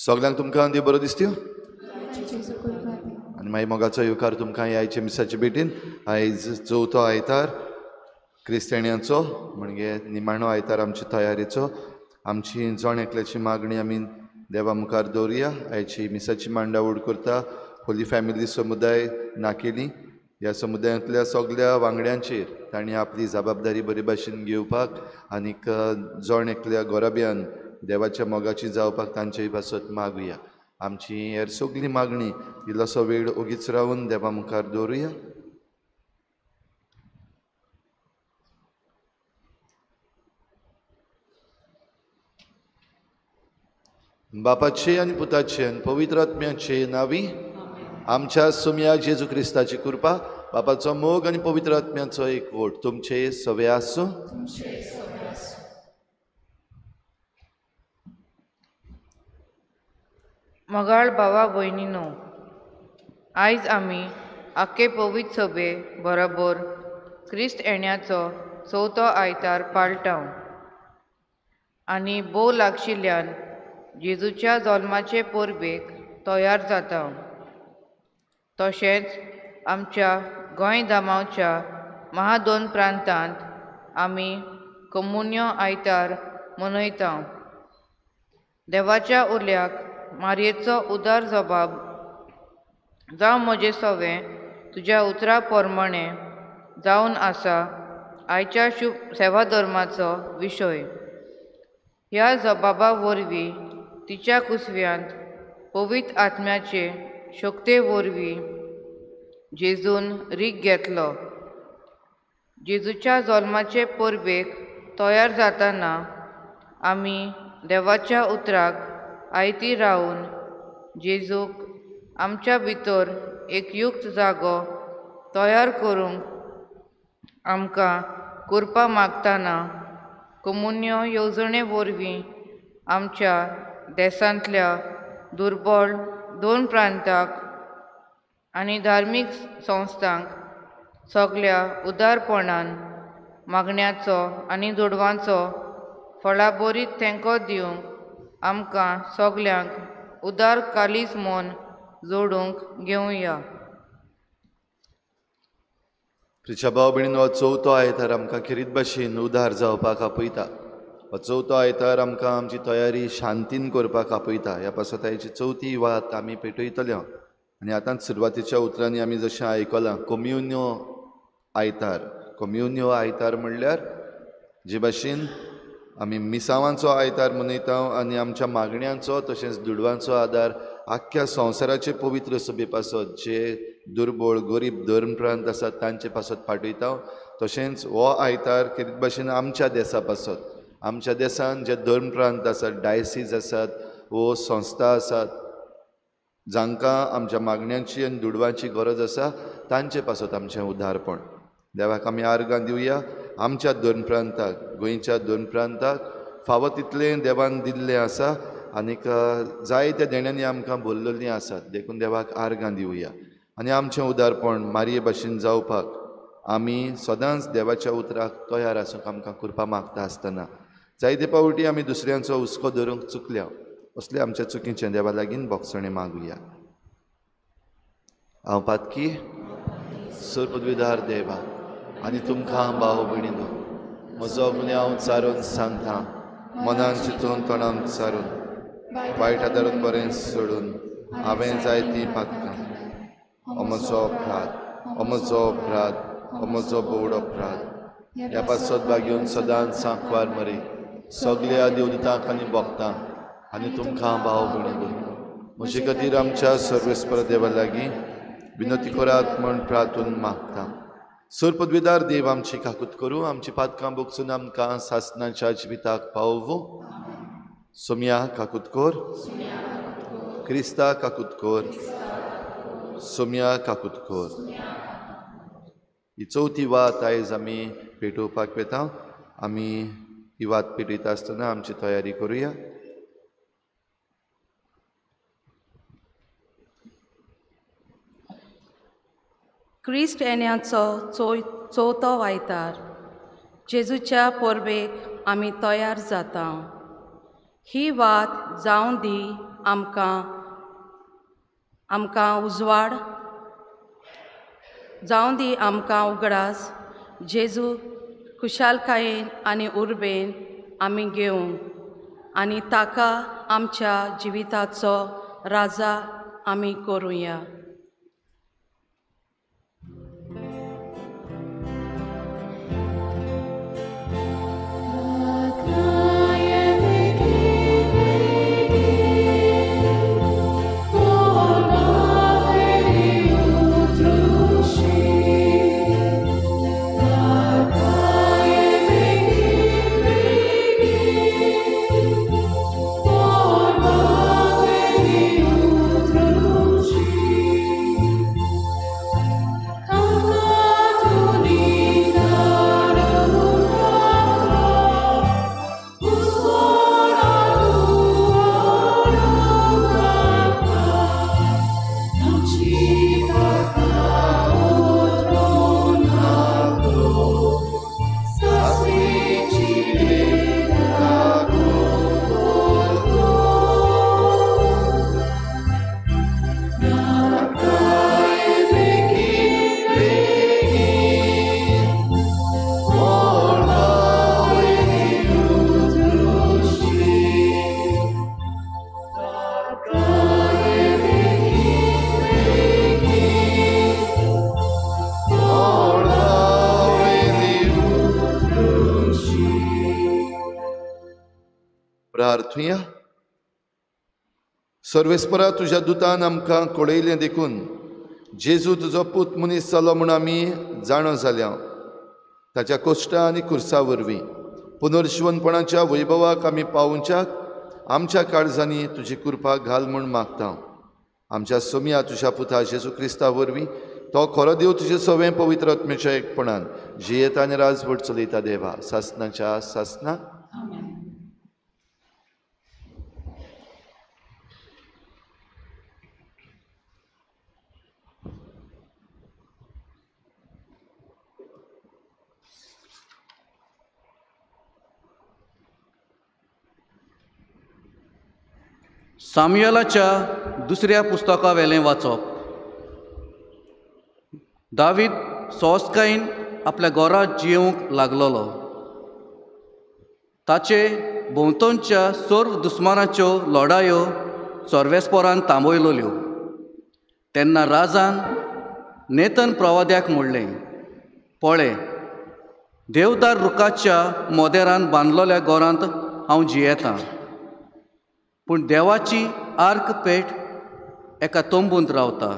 सगल्यांक तुमकां देव बरो दिसत्यो आनी मागीर मोगाचो येवकार तुमकां ह्या आयच्या मिसाचे भेटीन. आयज चवथो आयतार क्रिस्ताण्यांचो, म्हणजे निमाणो आयतार आमचे तयारेचो. आमची जण एकल्याची मागणी आमी देवा मुखार दवरुया. आयची मिसाची मांडावळ करता होली फॅमिली समुदाय नाकेली. ह्या समुदायांतल्या सगल्या वांगड्यांचेर तांणी आपली जबाबदारी बरे भाशेन घेवपाक आनीक जण एकल्या गोराब्यान देवाच्या मोगाची जावपाक तांचे पासत मागुया. आमची हेर सगली मागणी इल्लोसो वेळ ओगीच रावन देवा मुखार दवरुया. बापाचे आनी पुताचे आनी पवित्र आत्म्याचे नांवी आमच्या सुम्या जेजू क्रिस्ताची कृपा, बापाचो मोग आनी पवित्र आत्म्याचो एकवट तुमचे सवे आसूं. मोगाळ भावा भयणीनो, आयज आमी आख्खे पवित्र सभे बरोबर क्रिस्त येण्याचो चवथो आयतार पाळटा आनी भोव लागशिल्ल्यान जेजूच्या जल्माचे परबेक तयार जाता. तशेंच आमच्या गोंय दामांवच्या महादोन प्रांतांत आमी कोमुन्यो आयतार मनयता. देवाच्या उल्याक मारयेचो उदार जबाब जावं म्हजें सवें तुज्या उतरा प्रमाणें जावन आसा आयच्या शुभ सेवा धर्माचो विशय. ह्या जबाबा वरवीं तिच्या कुसव्यांत पवित्र आत्म्याचे शक्ते वरवीं जेजून रीग घेतलो. जेजूच्या जल्माचे परबेक तयार जाताना आमी देवाच्या उतराक आयती रावन जेजूक आमच्या भितर एक युक्त जागो तयार करूंक आमकां कृपा मागतना कोमुन्यो येवजणे वरवीं आमच्या देशांतल्या दुर्बळ दोन प्रांताक आनी धार्मीक संस्थांक सगल्या उदारपणान मागण्याचो आनी दुडवांचो फळाबरीत तेंको दिवंक आमकां सगल्यांक उदार कालीज मन जोडूंक घेवया. प्रिच्या भाव भयणीन, हो चवथो आयतार आमकां खेरीत भाशेन उदार जावपाक आपयता. हो चवथो आयतार आमकां आमची तयारी शांतीन करपाक आपयता. ह्या पासत आयची चवथी वात आमी पेटयतले. आनी आतांच सुरवातीच्या उतरांनी आमी जशें आयकलां कोम्युन्यो आयतार. कोम्युन्यो आयतार म्हणल्यार जे भाशेन आमी मिसावांचो आयतार मनयता आनी आमच्या मागण्यांचो तशेंच दुडवांचो आदार आख्ख्या संवसाराचे पवित्र सभे पासत जे दुर्बळ गरीब धर्म प्रांत आसात तांचे पासत पाठयता. तशेंच हो आयतार खेरीत भाशेन आमच्या देसा पासत, आमच्या देसान जे धर्म प्रांत आसात, डायसीज आसात वो संस्था आसात जांकां आमच्या मागण्यांची आनी दुडवांची गरज आसा तांचे पासत आमचें उदारपण. देवाक आमी आर्गां दिवया. आमच्या दोन प्रांताक, गोंयच्या दोन प्रांताक फावो तितलें देवान दिल्लें आसा आनीक जायत्या देण्यांनी आमकां भरलेलीं आसात. देखून देवाक आर्गां दिवया आनी आमचें उदारपण मारये भाशेन जावपाक आमी सदांच देवाच्या उतराक तयार आसूंक आमकां कृपा मागता आसतना जायते पावटी आमी दुसऱ्यांचो हुस्को धरूंक चुकल्या. असले आमच्या चुकीचें देवा लागीं बोगसणें मागुया. हांव पातकी सर्वपदवीधार देवा आनी तुमकां भाव भयणीनो म्हजो गुन्यांव चारून सांगता, मनान चिंतून तोंडान चारून वायट आदारून बरें सोडून हांवें जायतीं पातकां. हो म्हजो अपराध, हो म्हजो अपराध, हो म्हजो बोड अपराध. ह्या पासत बागेवन सदांच सांकवार मरे सगल्या देवदूतांक आनी भोगतांक आनी तुमकां भाव भयणीनो म्हजे खातीर आमच्या सर्वेस्पर देवा लागीं विनंती करात म्हण प्रार्थून मागता. सर पदवीदार देव आमची काकूत करूं, आमची पातकां बोगसून आमकां सासनाच्या जिविताक पावोवं. सोम्या काकूत कर, क्रिस्ता काकूत कर, सोम्या काकूत कर. ही चवथी वात आयज आमी पेटोवपाक वता. आमी ही वात पेटयता आसतना आमची तयारी करुया. क्रिस्त येण्याचो चवथो आयतार जेजूच्या परबेक आमी तयार जाता. ही वात जावं दी आमकां आमकां उजवाड जावं दी, आमकां उगडास जेजू खुशालकायेन आनी उर्बेन आमी घेवंक आनी ताका आमच्या जिविताचो राजा आमी करुया. प्रार्थुया. सर्वेस्परा, तुज्या दुतान आमकां कळयलें देखून जेजू तुजो पूत मनीस जालो म्हूण आमी जाणो जाल्या. ताच्या कोश्टा आनी खुर्सा वरवीं पुनर्जिवनपणाच्या वैभवाक आमी पावोवच्याक आमच्या काळजांनी तुजी कृपा घाल म्हूण मागता. आमच्या सोमया तुज्या पुता जेजू क्रिस्ता वरवीं तो खरो देव तुजे सवें पवित्र आत्म्याच्या एकपणान जियेता आनी राजवट चलयता देवा सासनाच्या सासना. सामुएलाच्या दुसऱ्या पुस्तकावेलें वाचप. दावीद सोंसकायेन आपल्या घरा जियेवंक लागलोलो. ताचे भोंवतणच्या सर्व दुस्मानाच्यो लढायो सर्वेस्पोरान थांबयल्यो. तेन्ना राजान नेतन प्रवाद्याक म्हणलें, पळय, देवदार रुखाच्या मोदेरान बांदलोल्या घरांत हांव जियेतां, पूण देवाची आर्क पेट एका तंबूंत रावता.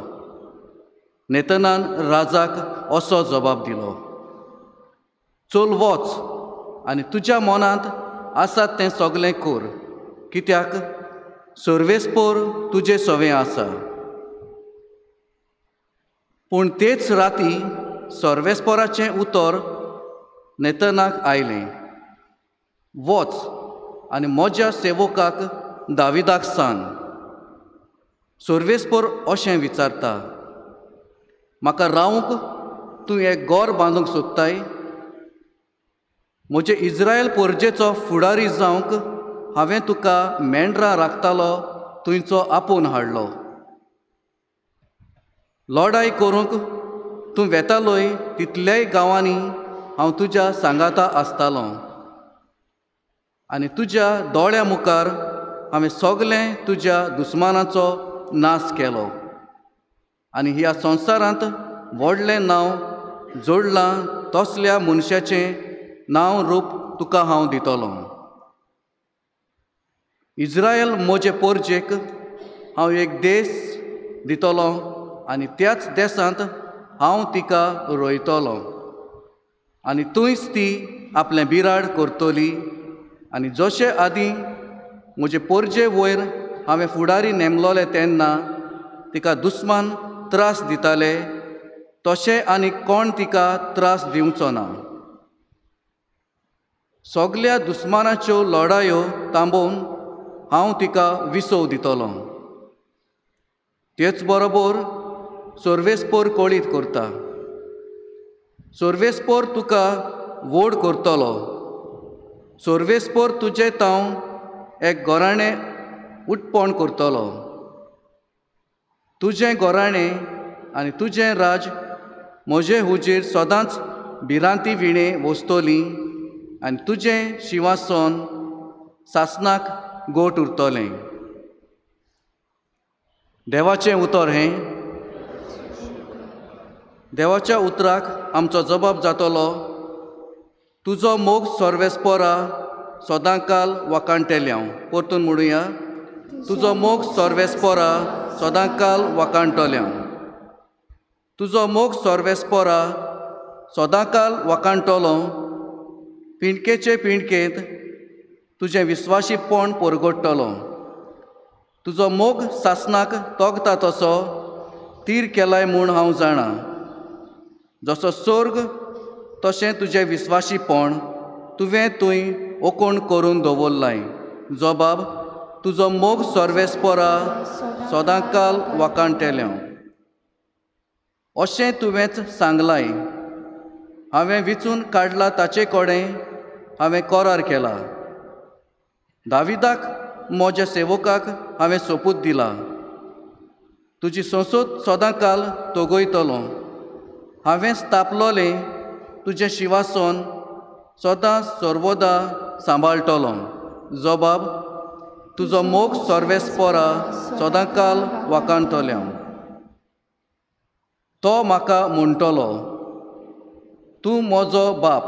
नेतनान राजाक असो जबाब दिलो, चल वच आनी तुज्या मनांत आसा तें सगलें कर, कित्याक सर्वेस्पोर तुजे सवें आसा. पूण तेच राती सर्वेस्पोराचें उतर नेतनाक आयलें, वच आनी म्हज्या सेवकाक दाविदाक सांग, सर्वेस्पोर अशें विचारता, म्हाका रावंक तूं एक घर बांदूंक सोदताय? म्हजे इज्रायल पोरजेचो फुडारी जावंक हांवें तुका मेंढरां राखतालो थंयचो आपोवन हाडलो. लढाय करूंक तूं वेतालोय तितल्याय गांवांनी हांव तुज्या सांगाता आसतालो आनी तुज्या दोळ्या मुखार हांवें सगलें तुज्या दुस्मानाचो नाश केलो आनी ह्या संवसारांत व्हडलें नांव जोडलां तसल्या मनशाचें नांव रूप तुका हांव दितलो. इज्रायल म्हजे पोरजेक हांव एक देश दितलो आनी त्याच देशांत हांव तिका रोयतलो आनी थंयच ती आपलें बिराड करतली. आनी जशे आदीं म्हजे पोरजे वयर हांवें फुडारी नेमलोले तेन्ना तिका दुस्मान त्रास दिताले, तशें आनी कोण तिका त्रास दिवचो ना. सगल्या दुस्मानाच्यो लढायो थांबोवन हांव तिका विसव दितलो. तेच बरोबर सर्वेस्पोर कळीत करता, सर्वेस्पोर तुका व्हड करतलो, सर्वेस्पोर तुजें तांव एक घराणें उटपण करतलो. तुजें घराणें आनी तुजें राज म्हजे हुजीर सदांच भिरांती विणें वसतली आनी तुजें शिंवासन सासणाक गोट उरतलें. देवाचें उतर हें. देवाच्या उतराक आमचो जबाब जातलो, तुजो मोग सर्वेस्पोरा सदांकाल वाखाणटलें. परतून म्हणुया, तुजो मोग सर्वेस्पोरा सदांकाल वाखाणटलें. तुजो मोग सर्वेस्पोरा सदांकाल वाखाणटलो. पिंडकेचे पिंडकेंत तुजें विस्वाशीपण परगडटलो. तुजो मोग सासणाक तोगता तसो तीर केलाय म्हूण हांव जाणा. जसो सोर्ग तशें तुजें विस्वाशीपण तुवें थंय ओकोण करून दवरलाय. जबाब, तुजो मोग सर्वेस्पोरा सदांकाल वाखाणटलें. अशें तुवेंच सांगलाय. हांवें विचून काडला ताचे कडेन हांवें करार केला. दाविदाक म्हज्या सेवकाक हांवें सोपूत दिला, तुजी संसद सदांकाल तगयतलो. हांवें स्थापलोलें तुजें शिंवासन सदां सर्वदा सांबाळटलो. जबाब, तुजो मोग सर्वेस्पोरा सदांकाल वाखाणटलें. तो म्हाका म्हणटलो, तूं म्हजो बाप,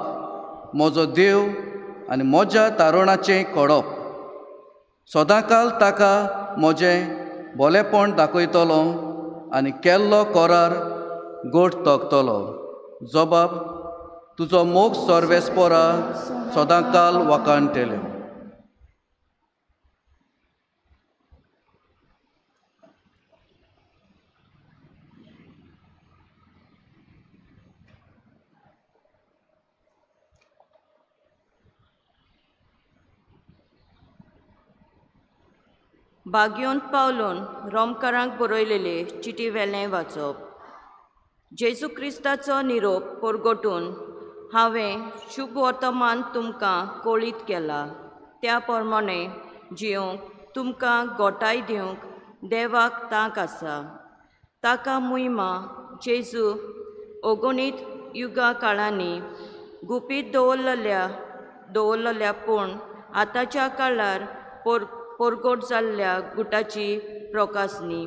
म्हजो देव आनी म्हज्या तारुणाचें कडप. सदांकाल ताका म्हजें भोलेपण दाखयतलो आनी केल्लो करार गोट तगतलो. जबाब, तुजो मोग सर्वेस्पोरा सदांकाल वाखाणटलें. बागयोंत पावलून रोमकारांक बरयलेले चिटी वेलें वाचप. जेजू क्रिस्ताचो निरोप परगटून हांवें शुभ वर्तमान तुमकां कळीत केला, त्या प्रमाणे जियोंक तुमकां गोटाय दिवंक देवाक तांक आसा. ताका मुयमा जेजू अगणीत युगा काळांनी गुपीत दवरलेल्या पूण आतांच्या काळार परगट जाल्ल्या गुटाची प्रकासनी.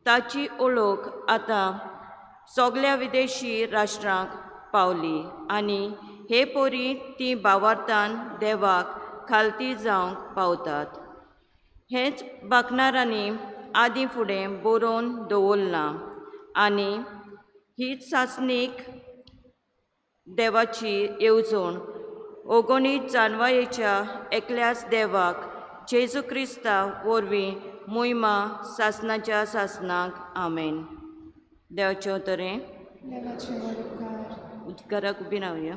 ताची ओळख आतां सगल्या विदेशी राष्ट्रांक पावली आनी हे परी ती भावार्थान देवाक खालती जावंक पावतात. हेंच बाकणारांनी आदीं फुडें बरोवन दवरलां आनी हीच सासणीक देवाची येवजण अगणीत जानवायेच्या एकल्याच देवाक जेजू क्रिस्ता वरवीं मोहिमा सासणाच्या सासणाक. आमेन. देवाचें तरें उजगाराक उबी रावया.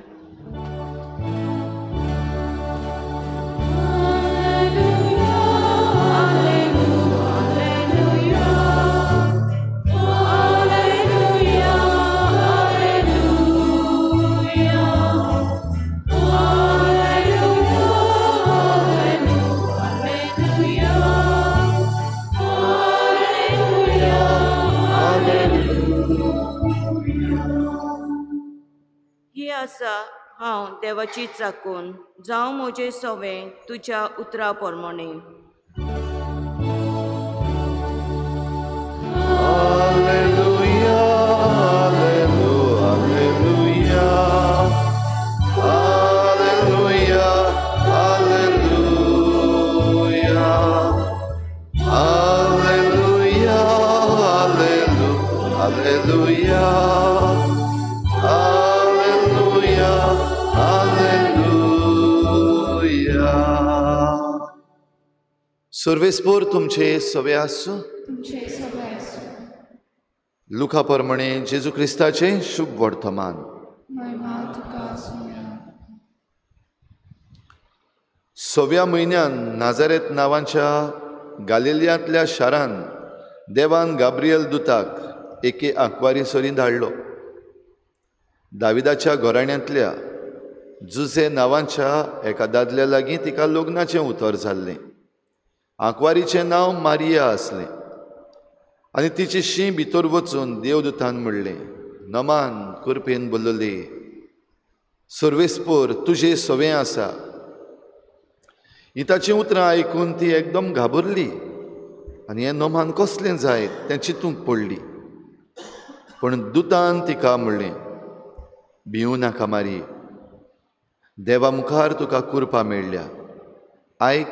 आसा हांव देवाची चाकून जावं म्हजें सवें तुज्या उतरा प्रमाणे. Hallelujah, hallelujah, hallelujah, hallelujah, hallelujah, hallelujah, hallelujah, hallelujah. सर्वेस्पोर तुमचे सवे आसूं. लुका प्रमाणे जेजू क्रिस्ताचें शुभ वर्तमान. सव्या म्हयन्यान नाजारेत नांवाच्या गालिलियांतल्या शारान देवान गाब्रियल दुताक एके आंकवारी सरीं धाडलो. दाविदाच्या घराण्यांतल्या जुझे नांवाच्या एका दादल्या लागीं तिका लग्नाचें उतर जाल्लें. आंकवारीचें नांव मारिया आसलें आनी तिची शीं भितर वचून देवदूतान म्हणलें, नमान कृपेन बोलली, सर्वेस्पोर तुजे सवें आसा. ही ताचीं उतरां आयकून ती एकदम घाबरली आनी हें नमान कसलें जायत तें चिंतूंक पडली. पूण दुतान तिका म्हणलें, भिवूं नाका मारी, देवा मुखार तुका कृपा मेळ्ळ्या. आयक,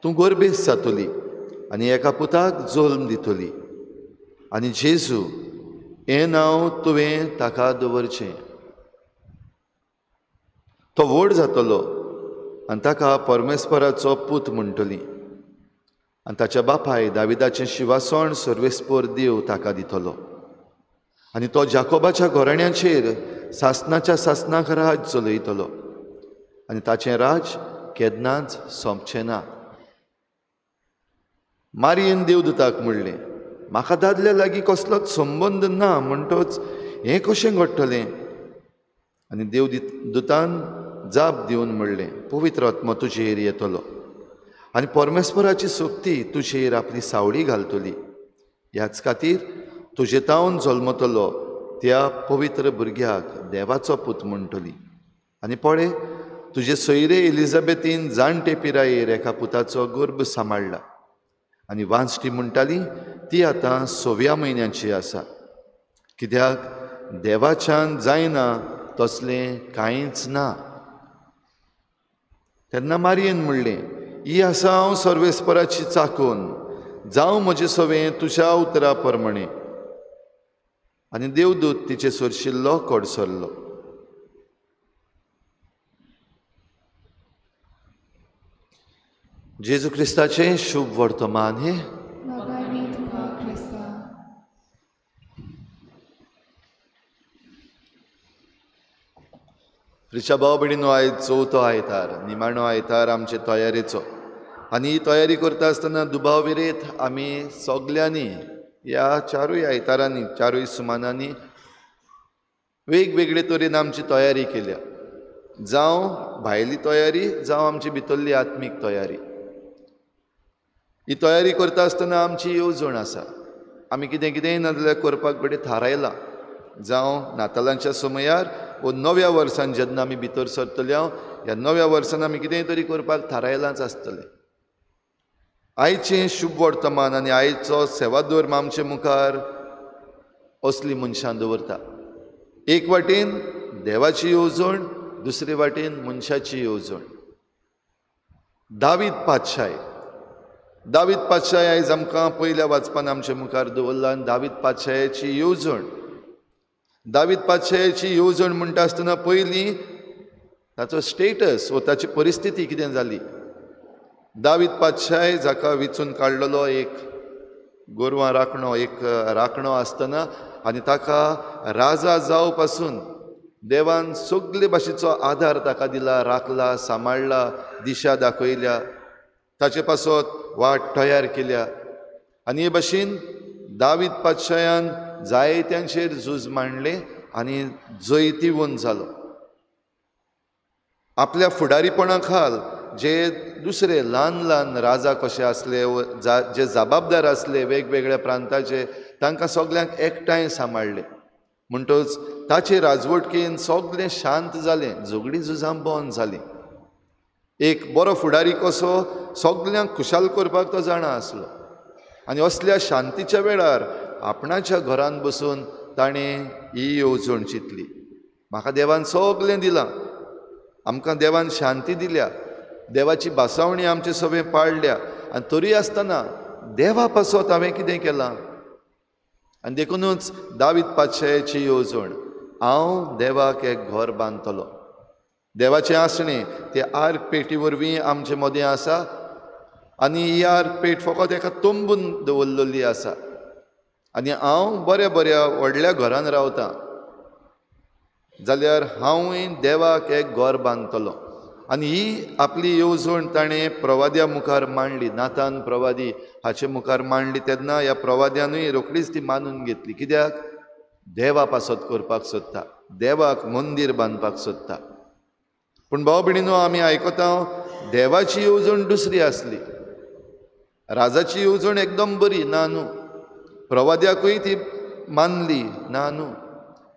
तूं गोरबेस जातली आनी एका पुताक जल्म दितली आनी जेजू हें नांव तुवें ताका दवरचें. तो व्हड जातलो आनी ताका परमेश्वराचो पूत म्हणटली आनी ताच्या बापाय दाविदाचें शिवासण सर्वेस्पोर देव ताका दितलो आनी तो जाकोबाच्या घराण्याचेर सासनाच्या सासनाक राज चलयतलो आनी ताचें राज केन्नाच सोंपचें ना. मारियेन देवदूताक म्हणलें, म्हाका दादल्या लागीं कसलोच संबंद ना, म्हणटच हें कशें घडटलें? आनी देवदूतान जाप दिवन म्हणलें, पवित्र आत्मो तुजेर येतलो आनी परमेश्वराची शक्ती तुजेर आपली सावळी घालतली. ह्याच खातीर तुजे तावन जल्मतलो त्या पवित्र भुरग्याक देवाचो पूत म्हणटली. आनी पळय, तुजे सोयरे एलिझाबेथीन जाणटे पिरायेर एका पुताचो गर्भ सांबाळ्ळा आनी वांजटी म्हणटाली ती आतां 6व्या म्हयन्याची आसा. कित्याक देवाच्यान जायना तसलें कांयच ना. तेन्ना मारियेन म्हणलें, ही आसा हांव सर्वेस्पराची चाकून, जावं म्हजें सवें तुज्या उतरा प्रमाणें. आनी देवदूत तिचे सरशिल्लो कडसरलो. जेजू क्रिस्ताचें शुभ वर्तमान हें. प्रिच्या भाव भयणीनो, आयज चवथो आयतार, निमाणो आयतार आमचे तयारेचो. आनी ही तयारी करता आसतना दुबाव विरेत आमी सगल्यांनी ह्या चारूय आयतारांनी, चारूय सुमानांनी वेगवेगळे तरेन आमची तयारी केल्या. जावं भायली तयारी, जावं आमची भितरली आत्मीक तयारी. ही तयारी करता आसतना आमची येवजण आसा. आमी कितें कितेंय ना जाल्यार करपाक घडये थारायलां. जावं नातालांच्या समयार वो नव्या वर्सान जेन्ना आमी भितर सरतले, ह्या नव्या वर्सान आमी कितेंय तरी करपाक थारायलांच आसतलें. आयचें शुभ वर्तमान आनी आयचो सेवाधर्म आमचे मुखार असली मनशां दवरता. एक वाटेन देवाची येवजण, दुसरे वाटेन मनशाची येवजण. दावीद पातशाय, दावीद पातशाय आयज आमकां पयल्या वाचपान आमचे मुखार दवरला. आनी दावीद पातशायाची येवजण, दावीद पातशायाची येवजण म्हणटा आसतना पयलीं ताचो स्टेटस वो ताची परिस्थिती कितें जाली. दावीद पातशाय जाका विचून काडलेलो एक गोरवां राखणो, एक राखणो आसतना आनी ताका राजा जावं पासून देवान सगळे भाशेचो आदार ताका दिला, राखला, सांबाळ्ळा, दिशा दाखयल्या, ताचे पासत वाट तयार केल्या. आनी हे भाशेन दावीद पातशायान जायत्यांचेर झूज मांडलें आनी जैतिवंत जालो. आपल्या फुडारीपणा खाल जे दुसरे ल्हान ल्हान राजा कशे आसले, जे जबाबदार आसले वेगवेगळ्या प्रांताचे, तांकां सगल्यांक एकठांय सांबाळ्ळे. म्हणटच ताचे राजवटकेन सगळें शांत जालें, झगडीं झुजां बंद जालीं. एक बरो फुडारी कसो सगल्यांक खुशाल करपाक तो जाणा आसलो. आनी असल्या शांतीच्या वेळार आपणाच्या घरान बसून ताणें ही येवजण चिंतली, म्हाका देवान सगळें दिलां, आमकां देवान शांती दिल्या, देवाची भासावणी आमचे सगळें पाळल्या, आनी तरी आसतना देवा पासत हांवें कितें केलां? आनी देखुनूच दावीद पातशायाची येवजण, हांव देवाक एक घर बांदतलो. देवाचें आसणें ते आर्क पेटी वरवीं आमचे मदें आसा आनी ही आर्क पेट फकत एका तंबून दवरलेली आसा. आनी हांव बऱ्या बऱ्या व्हडल्या घरान रावतां जाल्यार हांवूय देवाक एक घर बांदतलो. आनी ही आपली येवजण ताणें प्रवाद्या मुखार मांडली, नातान प्रवादी हाचे मुखार मांडली. तेन्ना ह्या प्रवाद्यानूय रोखडीच ती मानून घेतली. कित्याक? देवा पासत करपाक सोदता, देवाक मंदीर बांदपाक सोदता. पूण भाव भयणीनो, आमी आयकता देवाची येवजण दुसरी आसली. राजाची येवजण एकदम बरी ना न्हू, प्रवाद्याकूय ती मानली ना न्हू,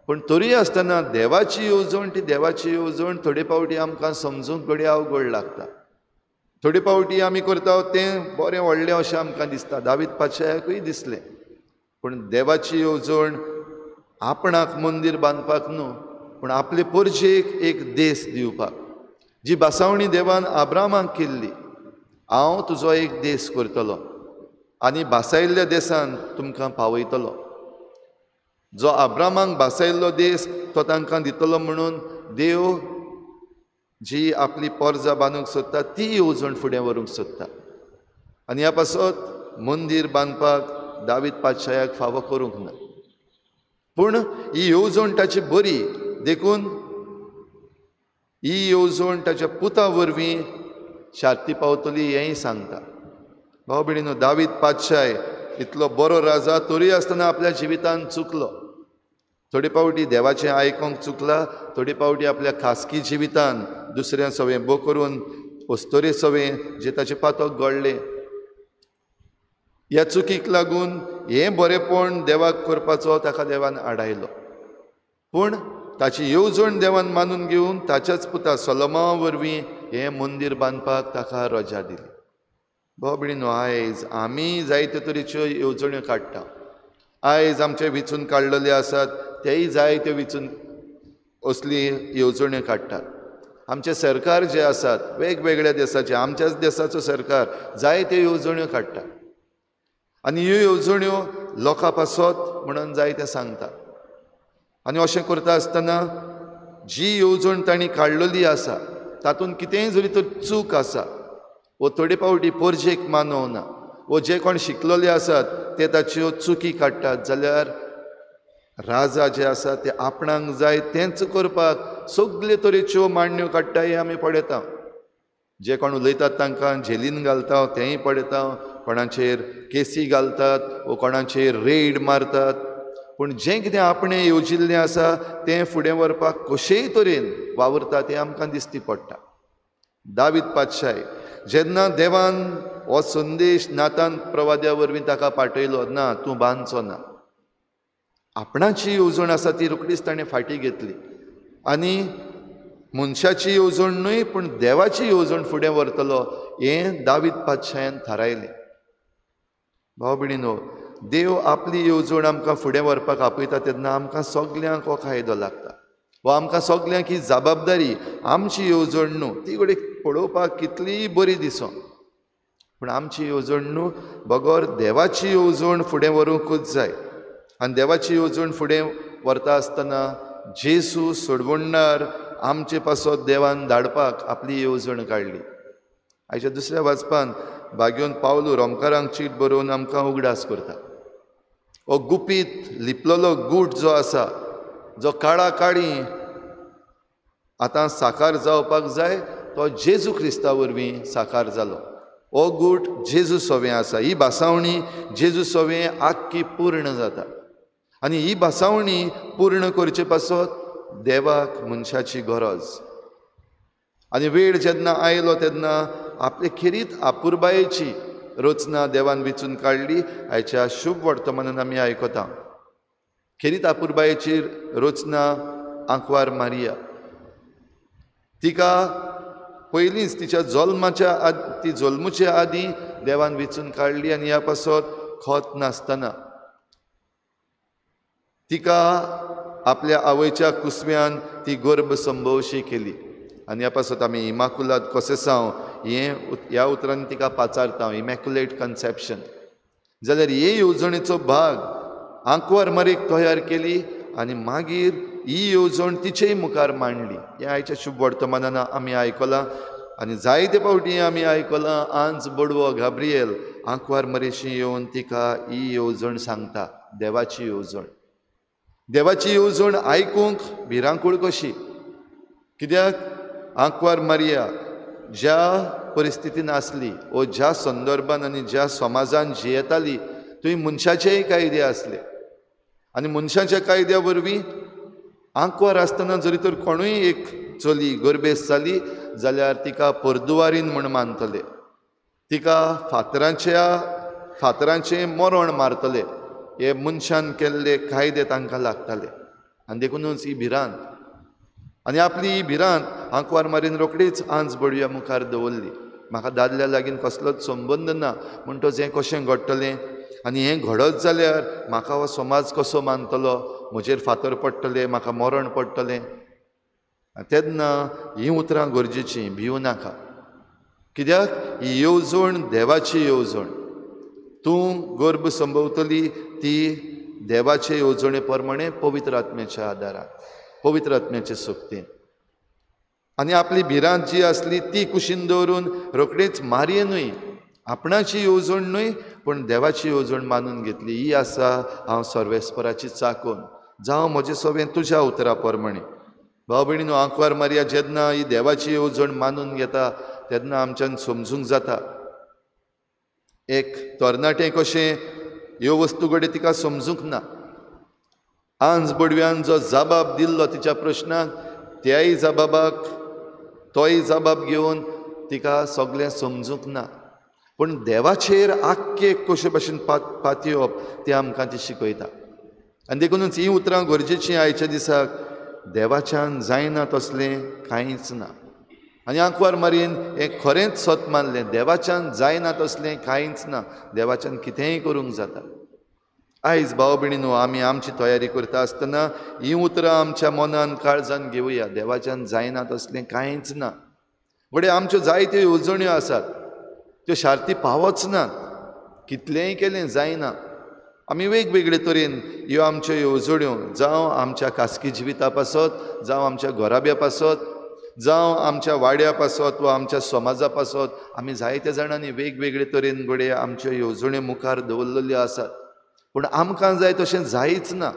पूण तरी आसतना देवाची येवजण ती देवाची येवजण थोडे फावटी आमकां समजूंक घडये अवघड लागता. थोडे फावटी आमी करता तें बरें व्हडलें अशें आमकां दिसता, दावीद पातशायाकूय दिसलें, पूण देवाची येवजण आपणाक मंदीर बांदपाक न्हू, पूण आपले परजेक एक देश दिवपाक. जी भासावणी देवान आब्रामाक केल्ली, हांव तुजो एक देश करतलो आनी भासायल्ल्या देसान तुमकां पावयतलो. जो आब्रामाक भासायल्लो देश तो तांकां दितलो म्हणून देव जी आपली पोरजा बांदूंक सोदता ती येवजण फुडें व्हरूंक सोदता. आनी ह्या पासत मंदीर बांदपाक दावीद पातशायाक फावो करूंक ना, पूण ही येवजण ताची बरी देखून ही येवजण ताच्या पुता वरवीं शार्ती पावतली हेंय सांगता. भाव भयणीनो, दावीद पातशाय इतलो बरो राजा तरी आसतना आपल्या जिवितान चुकलो. थोडे फावटी देवाचें आयकोंक चुकला, थोडे फावटी आपल्या खासगी जिवितान दुसऱ्या सवें बो करून अस्तोरे सवें जे ताचें पातक घडलें, ह्या चुकीक लागून हें बरेंपण देवाक करपाचो ताका देवान आडायलो. पूण ताची येवजण देवान मानून घेवन ताच्याच पुता सोलोमा वरवीं हें मंदीर बांदपाक ताका रजा दिली. भाव भयणीनो, आयज आमी जायते तरेच्यो येवजण्यो काडटा. आयज आमचे विचून काडलेले आसात तेय जायत्यो विचून असली येवजण्यो काडटात. आमचे सरकार जे आसात वेगवेगळ्या देसाचे, आमच्याच देसाचो सरकार जायत्यो येवजण्यो काडटा आनी ह्यो येवजण्यो लोकां पासत म्हणून जायतें सांगता. आनी अशें करता आसतना जी येवजण तांणी काडलेली आसा तातूंत कितेंय जरी तर चूक आसा वो थोडे फावटी परजेक मानवना वो जे कोण शिकलेले आसात ते ताच्यो चुकी काडटात, जाल्यार राजा जे आसा ते आपणाक जाय तेंच करपाक सगळे तरेच्यो मांडण्यो काडटा हें आमी पळयता. जे कोण उलयतात तांकां झेलीन घालता तेंय पळयता, कोणाचेर केसी घालतात वो कोणाचेर रेड मारतात, पूण जें कितें आपणें येवजिल्लें आसा तें फुडें व्हरपाक कशेय तरेन वावुरता तें आमकां दिश्टी पडटा. दावीद पातशाय जेन्ना देवान हो संदेश नातान प्रवाद्या वरवीं ताका पाठयलो, ना तूं बांदचो ना, आपणाची येवजण आसा ती रोखडीच ताणें फाटीं घेतली आनी मनशाची येवजण न्हय पूण देवाची येवजण फुडें व्हरतलो हें दावीद पातशायान थारायलें. भाव भयणीनो, देव आपली येवजण आमकां फुडें व्हरपाक आपयता तेन्ना आमकां सगल्यांक हो कायदो लागता वा आमकां सगल्यांक ही जबाबदारी. आमची येवजण न्हू ती घडये पळोवपाक कितलीय बरी दिसो, पूण आमची येवजण न्हू बगर देवाची येवजण फुडें व्हरूंकूच जाय. आनी देवाची येवजण फुडें व्हरता आसतना जेजू सोडवणदार आमचे पासत देवान धाडपाक आपली येवजण काडली. आयच्या दुसऱ्या वाचपान भाग्योन पावलू रोमकारांक चीट बरोवन आमकां उगडास करता. हो गुपीत लिपलेलो गूट जो आसा, जो काळा काळी आतां साकार जावपाक जाय, तो जेजू क्रिस्ता वरवीं साकार जालो. हो गूट जेजू सवें आसा. ही भासावणी जेजू सवें आख्खी पूर्ण जाता आनी ही भासावणी पूर्ण करचे पासत देवाक मनशाची गरज. आनी वेळ जेन्ना आयलो तेन्ना आपले खेरीत आपुरबायेची रचना देवान विचून काडली. आयच्या शुभ वर्तमानान आमी आयकता खेरीत आपुरबायेची रचना आंकवार मारिया. तिका पयलींच तिच्या जल्माच्या ती जल्मुचे आदीं देवान विचून काडली आनी ह्या पासत खत नासतना तिका आपल्या आवयच्या कुसव्यान ती गर्भ संभवशी केली. आनी ह्या पासत आमी इमाकुलात कोसेसांव हें ह्या उतरांनी तिका पाचारता, इमॅक्युलेट कन्सेप्शन. जाल्यार हे येवजणेचो भाग आंकवार मारीक तयार केली आनी मागीर ही येवजण तिचेय मुखार मांडली. हें आयच्या शुभ वर्तमानान आमी आयकलां आनी जायते फावटी आमी आयकलां. आंज बडवो गाब्रियल आंकवार मरेशी येवन तिका ही येवजण सांगता, देवाची येवजण. देवाची येवजण आयकूंक भिरांकूळ कशी, कित्याक आंकवार मारिया ज्या परिस्थितीन आसली वो ज्या संदर्भान आनी ज्या समाजान जियेताली थंय मनशाचेय कायदे आसले आनी मनशाच्या कायद्या वरवीं आंकवार आसतना जरी तर कोणूय एक चली गर्भेस्त जाली जाल्यार तिका परदुवारीन म्हूण मानतले, तिका फातरांचें मरण मारतले. हे मनशान केल्ले कायदे तांकां लागताले आनी देखुनूच ही भिरांत आनी आपली ही भिरांत आंकवार मारीन रोखडीच आंज बडव्या मुखार दवरली. म्हाका दादल्या लागीं कसलोच संबंद ना म्हणटच हें कशें घडटलें आनी हें घडत जाल्यार म्हाका हो समाज कसो मानतलो, म्हजेर फातर पडटले, म्हाका मरण पडटलें. तेन्ना हीं उतरां गरजेचीं, भिवू नाका. कित्याक ही येवजण देवाची येवजण. तूं गर्भ संभवतली ती देवाचे येवजणे प्रमाणे पवित्र आत्म्याच्या आदारान, पवित्र आत्म्याचे शक्तीन. आनी आपली भिरांत जी आसली ती कुशीन दवरून रोखडीच मारयेनूय आपणाची येवजण न्हय पूण देवाची येवजण मानून घेतली. ही आसा हांव सर्वेस्पराची चाकून, जावं म्हजें सगळें तुज्या उतरा प्रमाणे. भाव भयणीनो, आंकवार मारया जेन्ना ही देवाची येवजण मानून घेता तेन्ना आमच्यान समजूंक जाता. एक तरणाटें कशें ह्यो वस्तू घडये तिका समजूंक ना. आंज बडव्यान जो जबाब दिल्लो तिच्या प्रश्नाक त्याय जबाबाक तोय जबाब घेवन तिका सगळें समजूंक ना. पूण देवाचेर आख्खे कशे भशेन पातयेवप तें आमकां ती शिकयता. आनी देखुनूच हीं उतरां गरजेचीं आयच्या दिसाक. देवाच्यान जायना तसलें कांयच ना. आनी आंकवार मारीन हें खरेंच सत मानलें, देवाच्यान जायना तसलें कांयच ना, देवाच्यान कितेंय करूंक जाता. आयज भाव भयणीनो, आमी आमची तयारी करता आसतना हीं उतरां आमच्या मनान काळजान घेवया. देवाच्यान जायना तसलें कांयच ना. घडये आमच्यो जायत्यो येवजण्यो आसात त्यो शार्ती पावच नात, कितलेंय केलें जायना. आमी वेगवेगळे तरेन ह्यो आमच्यो येवजण्यो, जावं आमच्या खासगी जिविता पासत, जावं आमच्या घराब्या पासत, जावं आमच्या वाड्या पासत वा आमच्या समाजा पासत, आमी जायत्या जाणांनी वेगवेगळे तरेन घडये आमच्यो येवजण्यो मुखार दवरलेल्यो आसात. पूण आमकां जाय तशें जायच ना.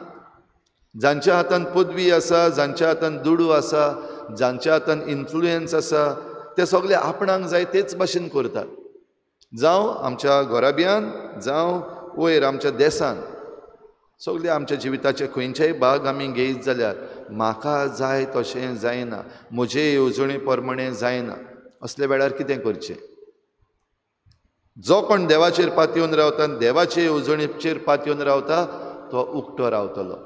जांच्या हातान पदवी आसा, जांच्या हातान दुडू आसा, जांच्या हातान इन्फ्लुयन्स आसा, ते सगळे आपणाक जाय तेच भाशेन करतात. जावं आमच्या घराब्यान, जावं वयर आमच्या देसान, सगळे आमच्या जिविताचे खंयचेय भाग आमी घेयत जाल्यार म्हाका जाय तशें जायना, म्हजे येवजणे प्रमाणे जायना. असल्या वेळार कितें करचें? जो कोण देवाचेर पातयेवन रावता, देवाचे येवजणेचेर पातयेवन रावता, तो उक्तो रावतलो,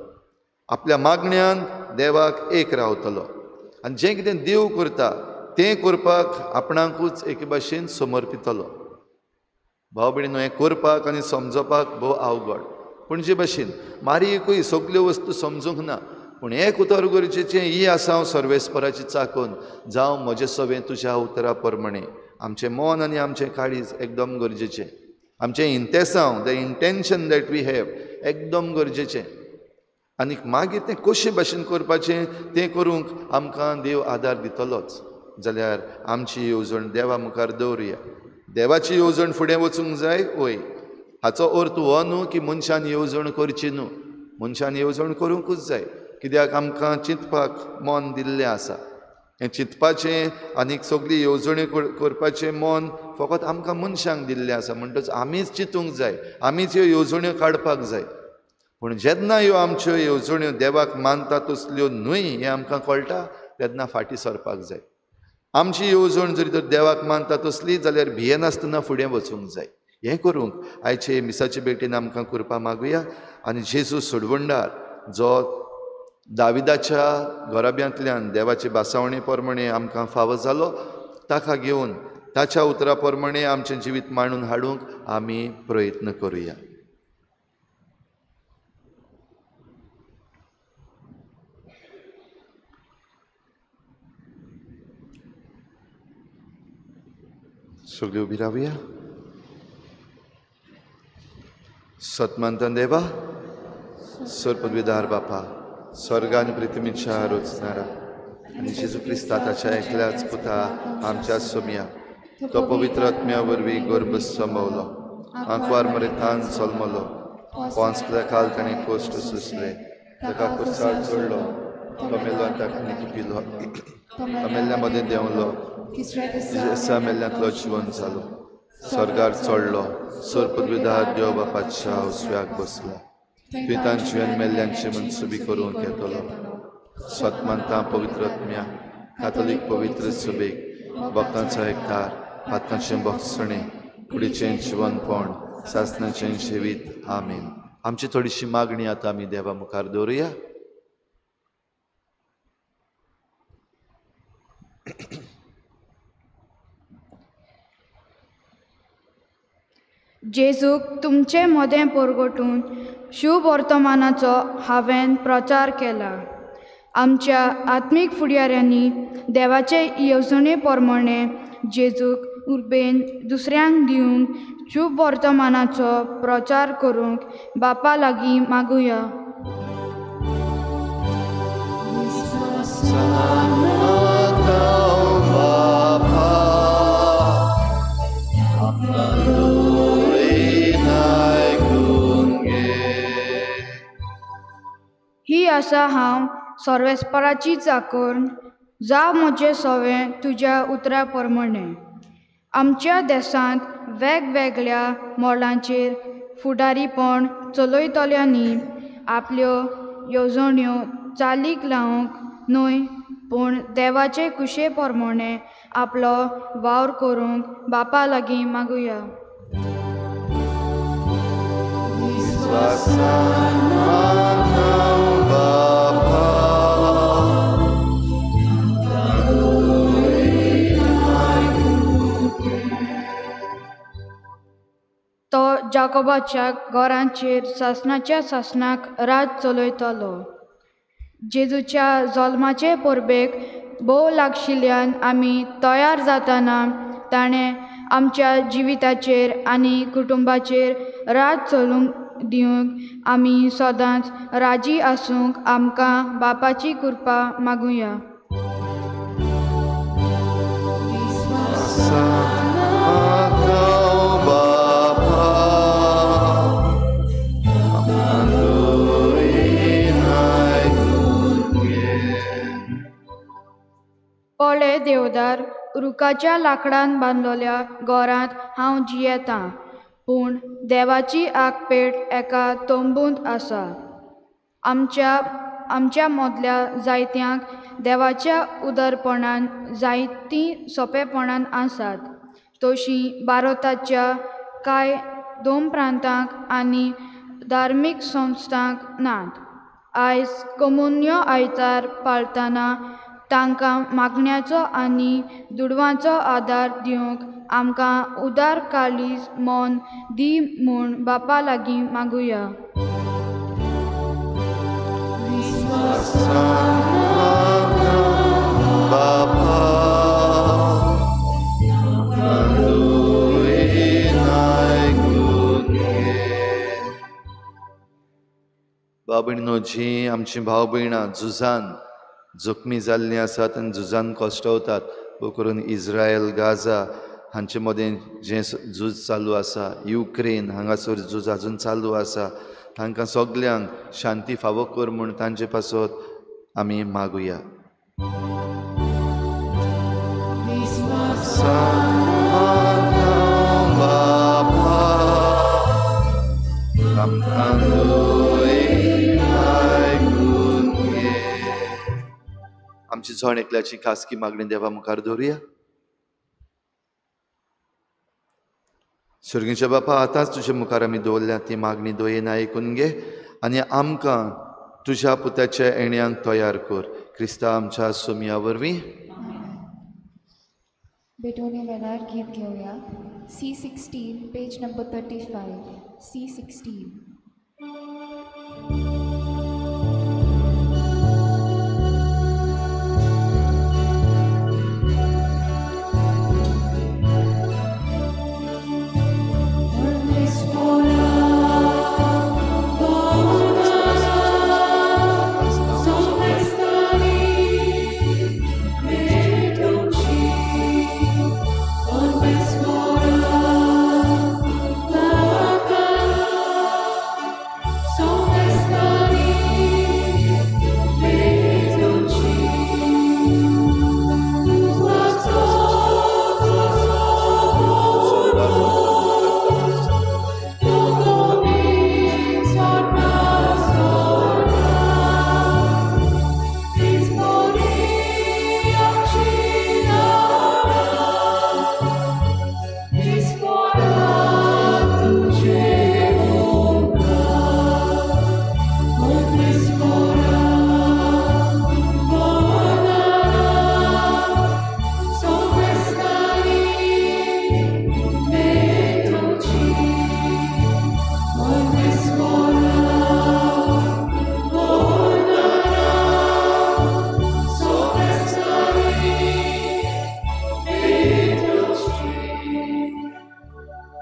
आपल्या मागण्यान देवाक एक रावतलो. आनी जें कितें देव करता तें करपाक आपणाकूच एके भाशेन समर्पितलो. भाव भयणीनो, हें करपाक आनी समजपाक भोव अवघड. पूण जे भाशेन मारयेकूय सगल्यो वस्तू समजूंक ना, पूण एक उतर गरजेचें, ही आसा हांव सर्वेस्पराची चाकून, जावं म्हजें सगळें तुज्या उतरा प्रमाणे. आमचें मन आनी आमचें काळीज एकदम गरजेचें, आमचें इंतेसांव, the intention that we have एकदम गरजेचें. आनी मागीर तें कशे भाशेन करपाचें तें करूंक आमकां देव आदार दितलोच. जाल्यार आमची येवजण देवा मुखार दवरुया. देवाची येवजण फुडें वचूंक जाय. वय, हाचो अर्थ हो न्हू की मनशान येवजण करची न्हू, मनशान येवजण करूंकूच जाय. कित्याक आमकां चिंतपाक मन दिल्लें आसा. हें चिंतपाचें आनीक सगळी येवजण्यो करपाचें मन फकत आमकां मनशांक दिल्लें आसा. म्हणटच आमीच चिंतूंक जाय, आमीच ह्यो येवजण्यो काडपाक जाय. पूण जेन्ना ह्यो आमच्यो येवजण्यो देवाक मानता तसल्यो न्हय हें आमकां कळटा तेन्ना फाटीं सरपाक जाय. आमची येवजण जरी तर देवाक मानता तसली जाल्यार भियेनासतना फुडें वचूंक जाय. हें करूंक आयचे मिसाचे भेटीन आमकां कृपा मागुया. आनी जेजू सोडवणदार जो दाविदाच्या घराब्यांतल्यान देवाचे भासावणे प्रमाणे आमकां फावो जालो, ताका घेवन ताच्या उतरा प्रमाणे आमचें जिवीत मांडून हाडूंक आमी प्रयत्न करुया. सगळी उबी रावया. सतमानतान देवा, सरपदवीदार बापा, स्वर्ग आनी पृथ्वीच्या रचणारा आनी जेजू क्रिस्ता ताच्या एकल्याच पुता आमच्या सोम्या, तो पवित्र आत्म्या वरवीं गर्भ संभवलो, आंकवार मरेतान जल्मलो, पोंसल्या काल ताणें कश्ट सोंसले, ताका कुर्सार चडलो, तो मेलो आनी ताका निकिपिलो, तो मेल्ल्या मदें देंवलो, दिसा मेल्ल्यांतलो जिवन जालो, स्वर्गार चडलो, सरपदवीदार देव बापाच्या उजव्याक बसलो, तुवें तांची मेल्ल्यांची मनसुबी करूंक येतलो. सतमानता पवित्र आत्म्या, कातोलीक पवित्र सुबेक, भक्तांचो एकतार, पातकांचें भोगसणें, कुडीचें जिवनपण सासणाचें जिवीत. आमेन. आमची थोडीशी मागणी आतां आमी देवा मुखार दवरुया. जेजूक तुमचे मदें परगटून शुभ वर्तमानाचो हांवें प्रचार केला. आमच्या आत्मीक फुडाऱ्यांनी देवाचे येवजणे प्रमाणे जेजूक उर्बेन दुसऱ्यांक दिवंक शुभ वर्तमानाचो प्रचार करूंक बापा लागीं मागुया. ही आसा हांव सर्वेस्पराची चाकर, जावं म्हजें सवें तुज्या उतरा प्रमाणे. आमच्या देशांत वेगवेगळ्या मोलांचेर फुडारीपण चलयतल्यांनी आपल्यो येवजण्यो चालीक लावंक न्हय, पूण देवाचे कुशे प्रमाणे आपलो वावर करूंक बापा लागीं मागुया. तो जाकोबाच्या घरांचेर सासणाच्या सासणाक राज चलयतलो. जेजूच्या जल्माचे परबेक भोव लागशिल्ल्यान आमी तयार जातना ताणें आमच्या जिविताचेर आनी कुटुंबाचेर राज चलूंक दिवंक आमी सदांच राजी आसूंक आमकां बापाची कृपा मागुया. पळे देवदार रुखाच्या लांकडान बांदलेल्या घरांत हांव जियेतां, पूण देवाची आगपेट एका तंबूंत आसा. आमच्या आमच्या मदल्या जायत्यांक देवाच्या उदरपणान जायतीं सोंपेपणान आसात, तशीं भारताच्या कांय दोन प्रांतांक आनी धार्मीक संस्थांक नात. आयज कोमुन्यो आयतार पाळतना तांकां मागण्याचो आनी दुडवांचो आदार दिवंक आमकां उदार काळीज मन दी म्हूण बापा लागीं मागुया. भाव भयणीनो, जी आमची भाव भयणां झुजान जखमी जाल्लीं आसात आनी झुजान कश्टवतात, भोव करून इज्रायल गाजा हांचे मदें जें झूज चालू आसा, युक्रेन हांगासर झूज आजून चालू आसा, तांकां सगल्यांक शांती फावो कर म्हूण तांचे पासत आमी मागुया. आमची जण एकल्याची खासगी मागणी देवा मुखार दवरुया. सर्गीच्या बापा, आतांच तुजे मुखार आमी दवरल्या ती मागणी दयेन आयकून घे आनी आमकां तुज्या पुताच्या येण्यांक तयार कर. क्रिस्ता आमच्या सोमया वरवीं. बेटोने वेळार गीत घेवया. C16 page number 35. C16. Bye.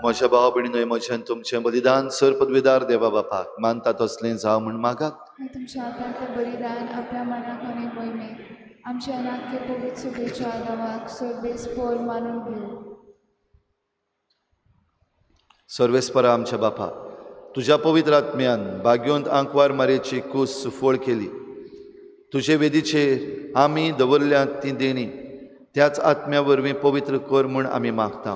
म्हज्या भाव भयणीनो, म्हजें तुमचें बलिदान सर पदवीदार देवा बापाक मानता तसलें जावं म्हूण मागात। तुमच्या हातांतलें बलिदान आपल्या मनाक आनी मोहिमेक आमच्या अनाख्य पवित्र सुबेच्या नांवाक सर्वेस्पोर मानून घेवं। सर्वेस्परा आमच्या बापा, तुज्या पवित्र आत्म्यान भाग्योंत आंकवार मारेची कूस सुफळ केली। तुजे वेदीचेर आमी दवरल्यात ती देणी त्याच आत्म्या वरवीं पवित्र कर म्हूण आमी मागता।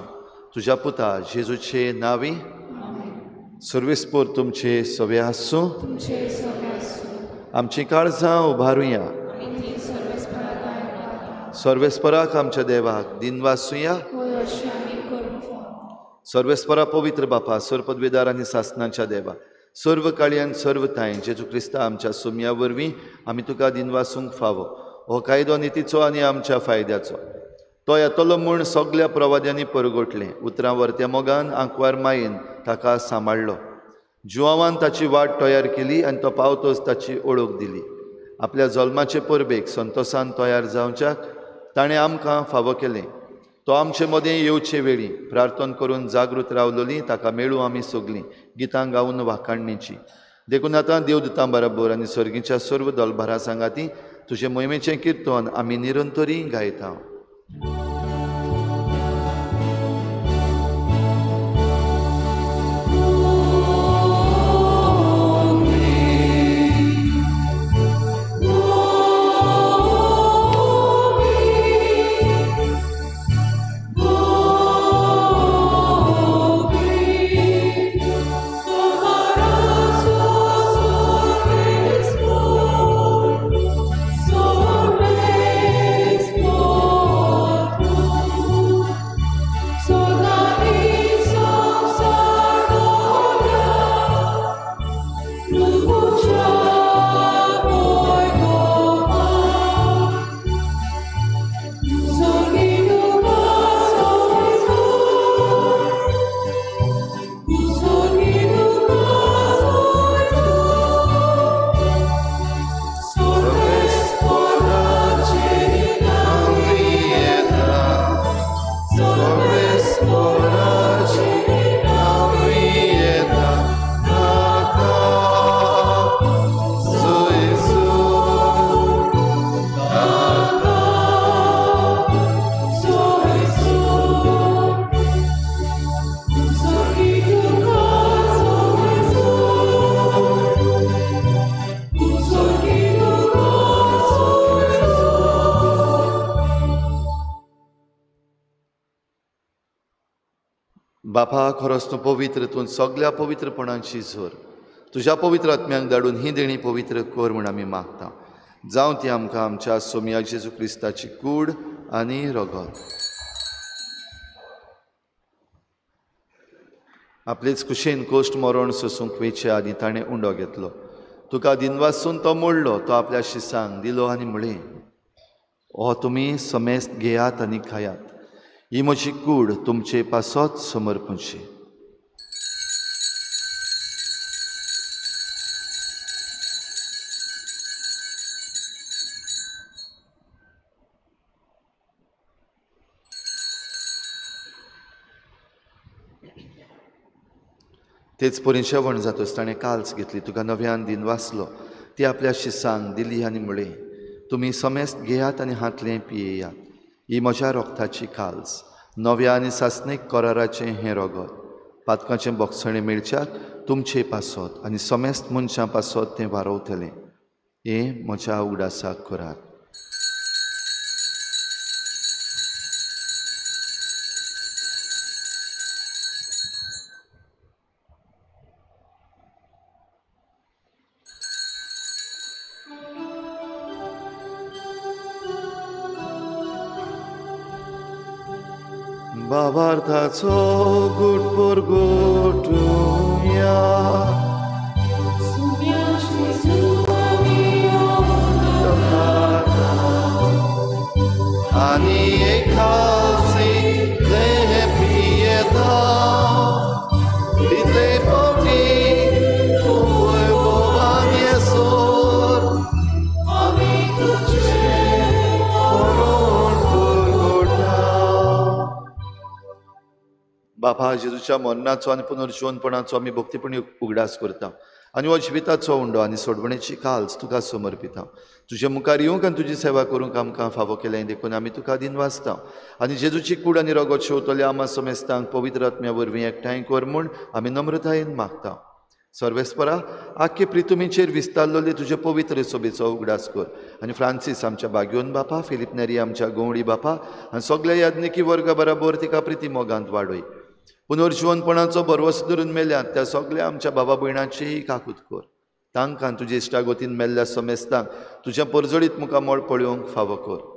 तुज्या पुता जेजूचे नांवी। सर्वेस्पोर तुमचे सवे आसूं। आमची काळजां उबारुया। सर्वेस्पराक आमच्या देवाक दिनवासुया। सर्वेस्परा पवित्र बापा, सर्वपदवीदार आनी सासनाच्या देवा, सर्व काळयान सर्व तांय जेजू क्रिस्ता आमच्या सुमया वरवीं आमी तुका दिनवासूंक फावो। हो कायदो नितीचो आनी आमच्या फायद्याचो। तो येतलो म्हूण सगल्या प्रवाद्यांनी परगटलें। उतरां वरत्या मोगान आंकवार मायेन ताका सांबाळ्ळो। जुवावान ताची वाट तयार केली आनी तो पावतोच ताची ओळख दिली। आपल्या जल्माचे परबेक संतोसान तयार जावच्याक ताणें आमकां फावो केलें। तो आमचे मदें येवचे वेळी प्रार्थना करून जागृत रावलोली ताका मेळूं आमी सगलीं गितां गावन वाखाणणेची। देखून आतां देवदूतां बराबर आनी सर्गीच्या सर्व दलभारा सांगाती तुजे मोहिमेचें किर्तन आमी निरंतरी गायता। बापा, खरोच तूं पवित्र, तूं सगल्या पवित्रपणाची जोर। तुज्या पवित्र आत्म्यांक धाडून ही देणी पवित्र कर म्हूण आमी मागता। जावं ती आमकां आमच्या सोमया जेजू क्रिस्ताची कूड आनी रगत। आपलेच कुशेन कोश्ट मरण सोसूंक वेचे आदीं ताणें उंडो घेतलो। तुका दिनवासून तो मोडलो, तो आपल्या शिसांक दिलो आनी म्हळें, हो तुमी समेस्त घेयात आनी खायात, ही म्हजी कूड तुमचे पासत समर्पणची। तेच परी जेवण जातच ताणें काल्स घेतली, तुका नव्यान दिन वाचलो, ती आपल्या शिसांक दिली आनी म्हळें, तुमी समेस्त घेयात आनी हांतलें पियेयात, ही म्हज्या रोगताची काल्स, नव्या आनी सासणीक कराराचें हें रगत, पातकाचें बोगसणें मेळच्याक तुमचे पासत आनी समेस्त मनशां पासत तें वारवतलें। हें म्हज्या उगडासाक करात। भावार्थाचो गुटपोर गुटुया। आनी एकासी देह पियेता तितले फावटी वैभवान येसर आमी तुजें मरण परगटा। बापा, जेजूच्या मरणाचो आनी पुनर्जिवनपणाचो आमी भक्तीपणी उगडास करता आनी हो जिविताचो उंडो आनी सोडवणेची काल्स तुका समर्पिता. तुजे मुखार येवंक आनी तुजी सेवा करूंक आमकां फावो केलें देखून आमी तुका दिनवासता आनी जेजूची कूड आनी रगत शेवतल्या आमा समेस्तांक पवित्र आत्म्या वरवीं एकठांय कर म्हूण आमी नम्रतायेन मागता. सर्वेस्परा, आख्खे प्रितुमीचेर विस्तारलेले तुजे पवित्र सोबेचो उगडास कर आनी फ्रांसीस आमच्या बाग्योन बापा, फिलीप नेरी आमच्या गवळी बापा आनी सगल्या याज्ञिकी वर्गा बराबर तिका प्रिती मोगांत वाडय. पुनर्जिवनपणाचो भरवस धरून मेल्यात त्या सगल्या आमच्या बाबा भयणाचीय काकूत कर. तांकां तुजे इश्टागोतीन मेल्ल्या समेस्तांक तुज्या परजळीत मुखामळ पळोवंक फावो कर.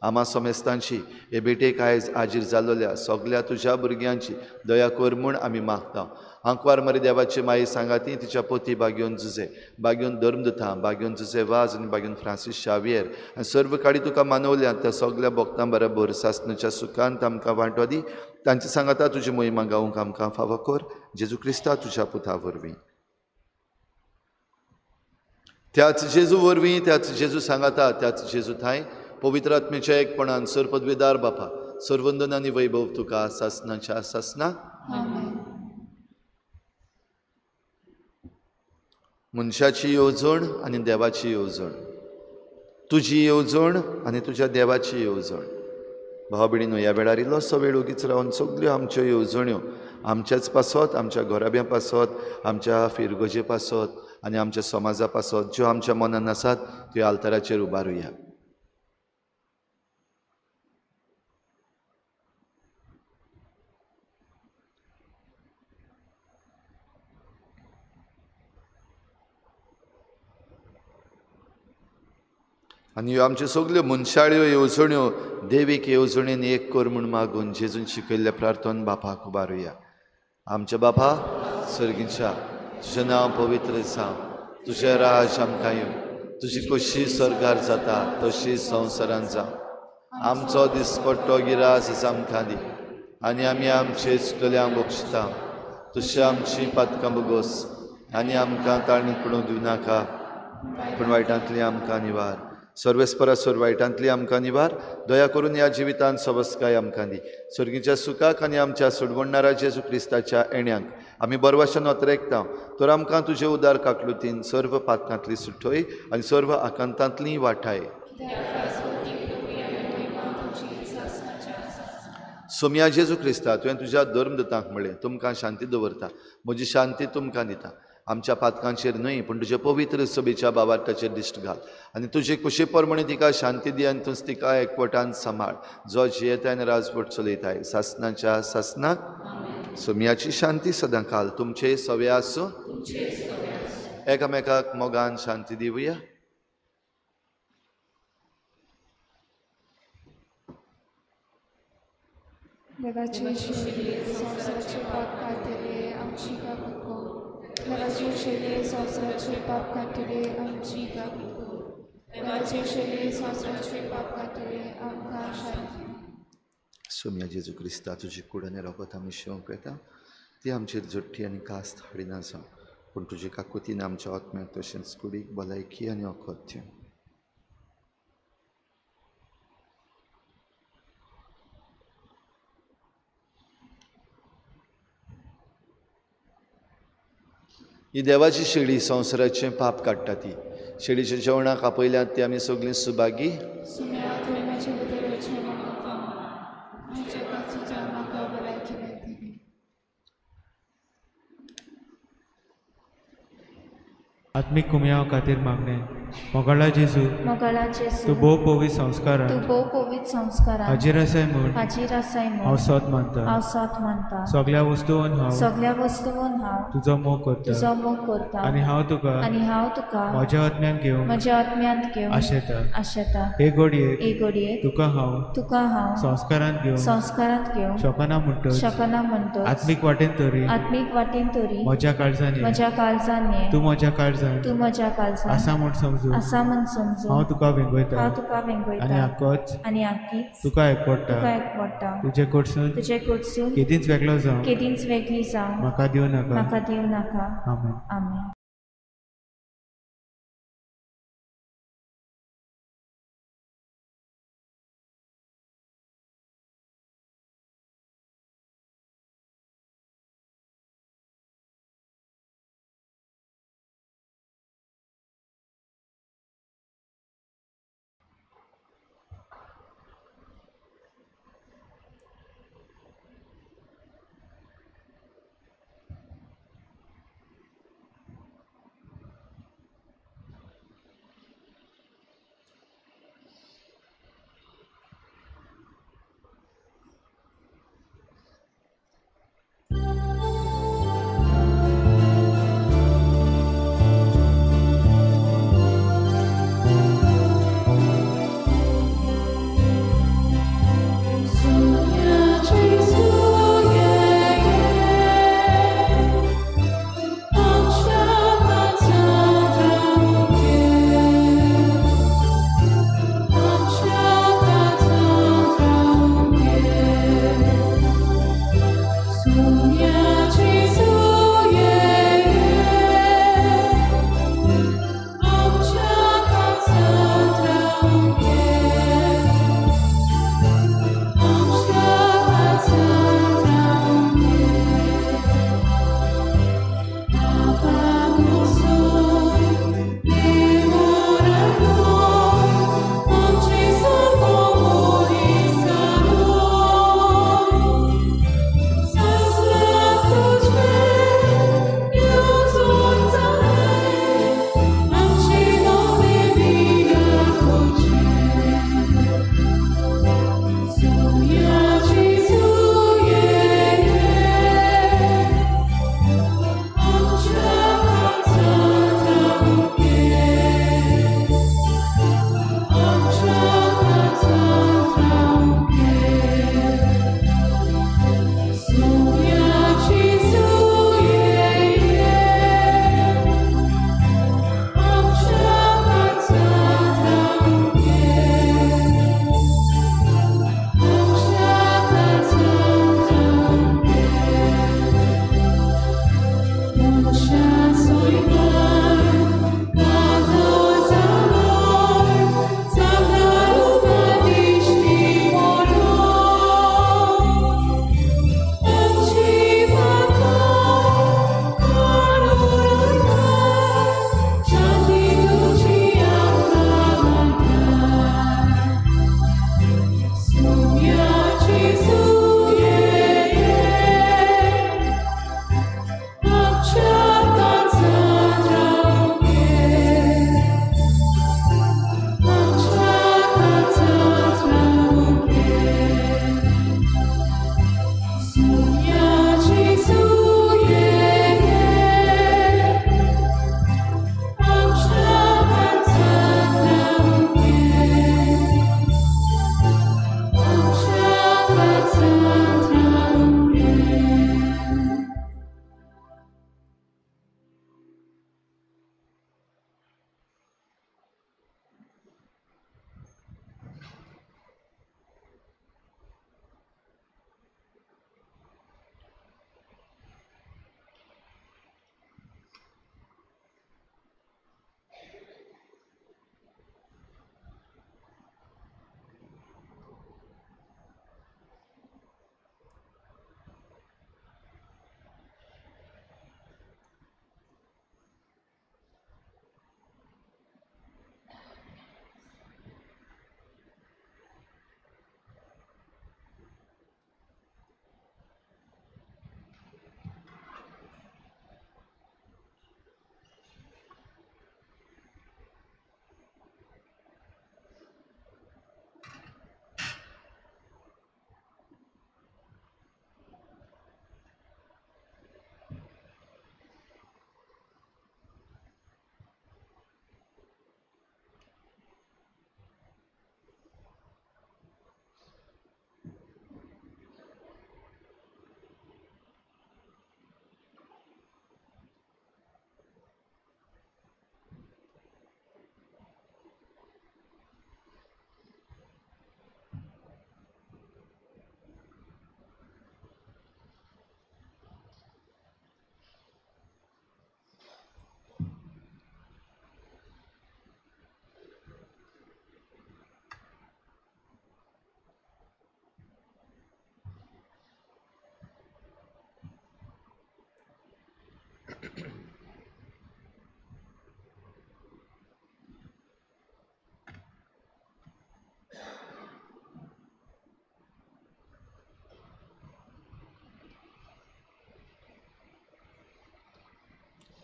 आमा समेस्तांची हे भेटेक आयज हाजीर जाल्लोल्या सगल्या तुज्या भुरग्यांची दया कर म्हूण आमी मागता. आंकवार मरे देवाची माई सांगाती तिच्या पोती बाग्योन जुजे, बाग्योन धर्मदुता, बाग्योन जुजे वाज आनी बाग्योन फ्रांसीस शावियर आनी सर्व काडी तुका मानवल्या त्या सगल्या भक्तां बरोबर सासणाच्या सुखांत आमकां वांटो दी. तांचे सांगाता तुजी मोहिमा गावंक आमकां फावो कर. जेजू क्रिस्ता तुज्या पुता वरवीं. त्याच जेजू वरवीं, त्याच जेजू सांगाता, त्याच जेजू थांय पवित्र आत्म्याच्या एकपणान सर्वपदवीदार बापा, सर्वंदन आनी वैभव तुका सासणाच्या सासना. मनशाची येवजण आनी देवाची येवजण, तुजी येवजण आनी तुज्या देवाची येवजण. भाव भयणीनो, ह्या वेळार इल्लोसो वेळ ओगीच रावन सगल्यो आमच्यो येवजण्यो आमच्याच पासत, आमच्या घराब्या पासत, आमच्या फिरगोजे पासत आनी आमच्या समाजा पासत ज्यो आमच्या मनान आसात त्यो आल्ताराचेर उबारुया. आनी ह्यो आमच्यो सगल्यो मनशाळ्यो येवजण्यो देवीक येवजणेन एक कर म्हूण मागून जेजून शिकयल्ल्या प्रार्थन बापाक उबारुया. आमच्या बापा सर्गीच्या, तुजें नांव पवित्र जावं, तुजें राज आमकां येवं, तुजी कशी स्वर्गार जाता तशी संवसारान जावं. आमचो दिसपट्टो गिरास आमकां दी आनी आमी आमचे चुकल्यांक बक्षिता तशी आमची पातकां बोगोस आनी आमकां ताळणी पडूंक दिवं नाका, पूण वायटांतली आमकां निवार. सर्वेस्परा सर्व वायटांतली आमकां निवार. दया करून ह्या जिवितांत सवस्काय आमकां दी. सर्गीच्या सुखाक आनी आमच्या सोडवणणारा जेजू क्रिस्ताच्या येण्यांक आमी बरवाशान अत्रेकता तर आमकां तुजे उदार काकलुतीन सर्व पातकांतली सुटोय आनी सर्व आकांतांतली वाठाय. सोम्या जेजू क्रिस्ता, तुवें तुज्या धर्मदूतांक म्हळें, तुमकां शांती दवरता, म्हजी शांती तुमकां दिता. आमच्या पातकांचेर न्हय पूण तुजे पवित्र सभेच्या बाबार्थाचेर दिश्ट घाल आनी तुजे कुशे प्रमाणे तिका शांती दी आनी तूंच तिका एकवटान सांबाळ, जो जियेताय आनी राजवट चलयताय सासणाच्या सासनाक. सोम्याची शांती सदां काल तुमचे सवे आसूं. एकामेकाक मोगान शांती दिवया. देवाचे शिले संवसाराचे पाप काडटले आमची काकूत कर. देवाचे शिले संवसाराचे पाप काडटले आमची काकूत कर. देवाचे शिले संवसाराचे पाप काडटले आमकां शांती. सोम्या जेजू क्रिस्ता, तुजी कूड आनी रगत आमी शेवंक येता ती आमचेर जोडटी आनी कास्त हाडिना जावं, पूण तुजी काकुतीन आमच्या आत्म्याक तशेंच कुडीक भलायकी आनी अखत्य. ही देवाची शेळी संवसाराचें पाप काडटा. ती शेळीच्या जेवणाक आपयल्यात ती आमी सगळीं सुभागी. आत्मीक कुमयाव खातीर मागणें. मोगाळा जेजू, तूं भोव पवित्र संस्कारान हाजीर आसाय म्हूण हांव सोत मानता. सगल्या वस्तून हांव तुजो मोग करता आनी हांव तुका म्हज्या आत्म्यांत घेवंक आशेता. हे घडयेक तुका हांव संस्कारांत घेवंक शकना म्हणटच आत्मीक वाटेन तरी म्हज्या काळजान ये, तूं म्हज्या काळजान आसा म्हूण समजून हांव तुका वेंगयता आनी आक्कीच तुका एकवटा. तुजे कडसून केदींच वेगळो जावं म्हाका दिवं नाका. आमेन. आमेन.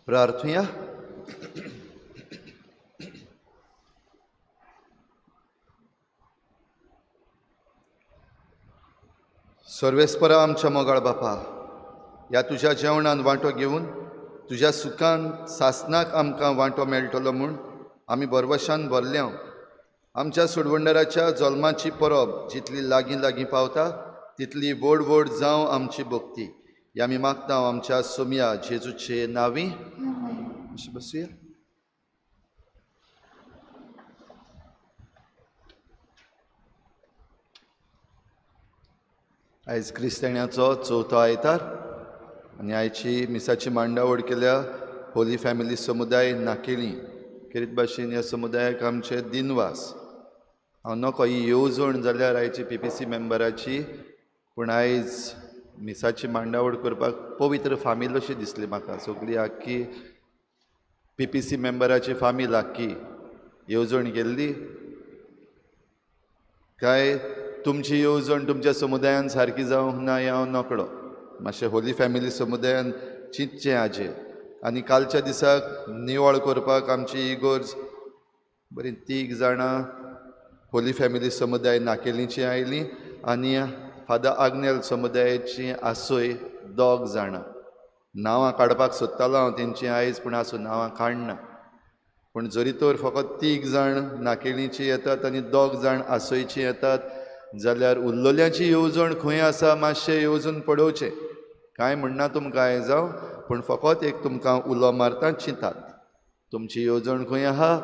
प्रार्थुया। सर्वेस्परा आमच्या मोगाळ बापा, ह्या तुज्या जेवणान वांटो घेवन तुज्या सुखान सासनाक आमकां वांटो मेळटलो म्हूण आमी भरवशान भरल्या। आमच्या सोडवणदाराच्या जल्माची परब जितली लागीं लागीं पावता तितली व्हड व्हड जावं आमची भक्ती। ह्या आमी मागता आमच्या सोमया जेजूचे नांवी। बसुया। आयज क्रिस्ताण्याचो चवथो आयतार आनी आयची मिसाची मांडावळ केल्या होली फॅमिली समुदाय नाकेली। खेरीत भाशेन ह्या समुदायाक आमचे दिनवास। हांव नको ही येवजण जाल्यार आयची पीपीसी मेंबराची, पूण आयज मिसाची मांडावळ करपाक पवित्र फामील अशी दिसली म्हाका। सगळी आख्खी पीपीसी मेंबराची फामील आख्खी येवजण केल्ली। काय तुमची येवजण तुमच्या समुदायान सारकी जावंक ना हें हांव नकळो। मातशें होली फॅमिली समुदायान चिंतचें हाजेर। आनी कालच्या दिसाक निवळ करपाक आमची इगोर्ज बरी तीग जाणां होली फॅमिली समुदाय नाकेलीची आयली आनी फादर आग्नेल समुदायाची आसोय दोग जाणां। नांवां काडपाक सोदतालो हांव तेंची आयज, पूण आसूं नांवां काडना। पूण जरी तर फकत तीग जाण नाकेलीची येतात आनी दोग जाण आसोयची येतात जाल्यार उरलेल्यांची येवजण खंय आसा मातशें येवजून पळोवचें। कांय म्हणना तुमकां आयज हांव, पूण फकत एक तुमकां उलो मारता, चिंतात तुमची येवजण खंय आहा,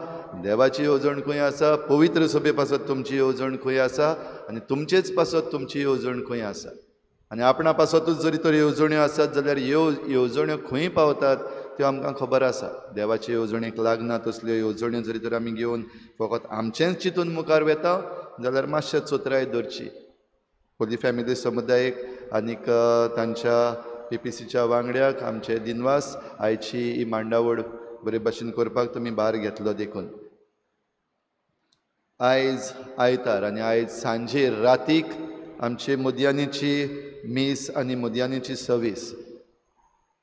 देवाची येवजण खंय आसा, पवित्र सभे पासत तुमची येवजण खंय आसा आनी तुमचेच पासत तुमची येवजण खंय आसा। आनी आपणा पासतूच जरी तर येवजण्यो आसात जाल्यार येवजण्यो खंय पावतात त्यो आमकां खबर आसा. देवाचे येवजणेक लागना तसल्यो येवजण्यो जरी तर आमी घेवन फकत आमचेंच चिंतून मुखार वेता जाल्यार मातशें चोत्राय दवरची. होली फॅमिली समुदायेक आनीक तांच्या पीपीसीच्या वांगड्याक आमचे दिनवास. आयची ही मांडावळ बरे भाशेन करपाक तुमी भार घेतलो देखून. आयज आयतार आनी आयज सांजेर रातीक आमचे मुदयानीची मीस आनी मुदयानीची सर्वीस.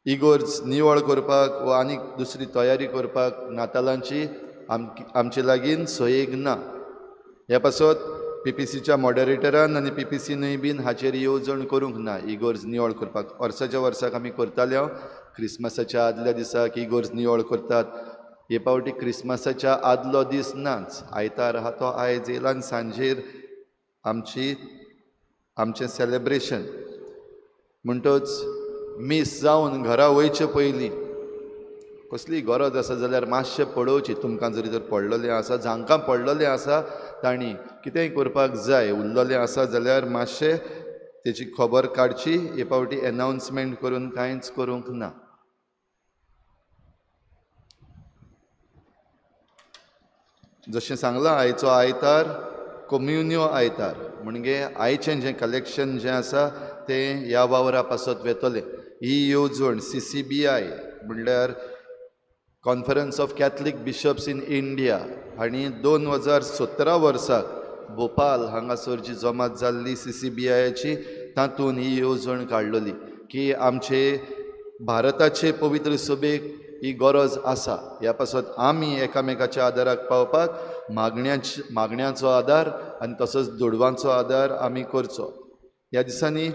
इगोर्ज निवळ करपाक वा आनीक दुसरी तयारी करपाक नातालांची आमचे लागीं सोयेक ना. ह्या पासत पीपीसीच्या मॉडरेटरान आनी पीपीसीनूय बीन हाचेर येवजण करूंक ना. इगोर्ज निवळ करपाक वर्साच्या वर्साक आमी करताले. क्रिसमसाच्या आदल्या दिसाक इगोर्ज निवळ करतात. हे पावटी क्रिसमसाच्या आदलो दीस नाच, आयतार आहा तो आयज येयला आनी सांजेर आमचें सेलेब्रेशन. म्हणटच मीस जावन घरा वयचे पयलीं कसली गरज आसा जाल्यार मातशें पळोवची. तुमकां जरी तर पडलेलें आसा, जांकां पडलेलें आसा तांणी कितेंय करपाक जाय, उरलेलें आसा जाल्यार मातशें तेची खबर काडची. हे पावटी एनावन्समेंट करून कांयच करूंक ना. जशें सांगलां आयचो आयतार कोम्युन्यो आयतार, म्हणजे आयचें जें कलेक्शन जें आसा तें ह्या वावरा पासत वेतलें. ही येवजण CCBI म्हणल्यार conference of Catholic bishops in India हांणी 2017 वर्साक भोपाल हांगासर जी जमात जाल्ली CCBIची तातूंत ही येवजण काडलेली की आमचे भारताचे पवित्र सभेक ही गरज आसा. ह्या पासत आमी एकामेकाच्या आदाराक पावपाक मागण्याचो आदार आनी तसोच दुडवांचो आदार आमी करचो. ह्या दिसांनी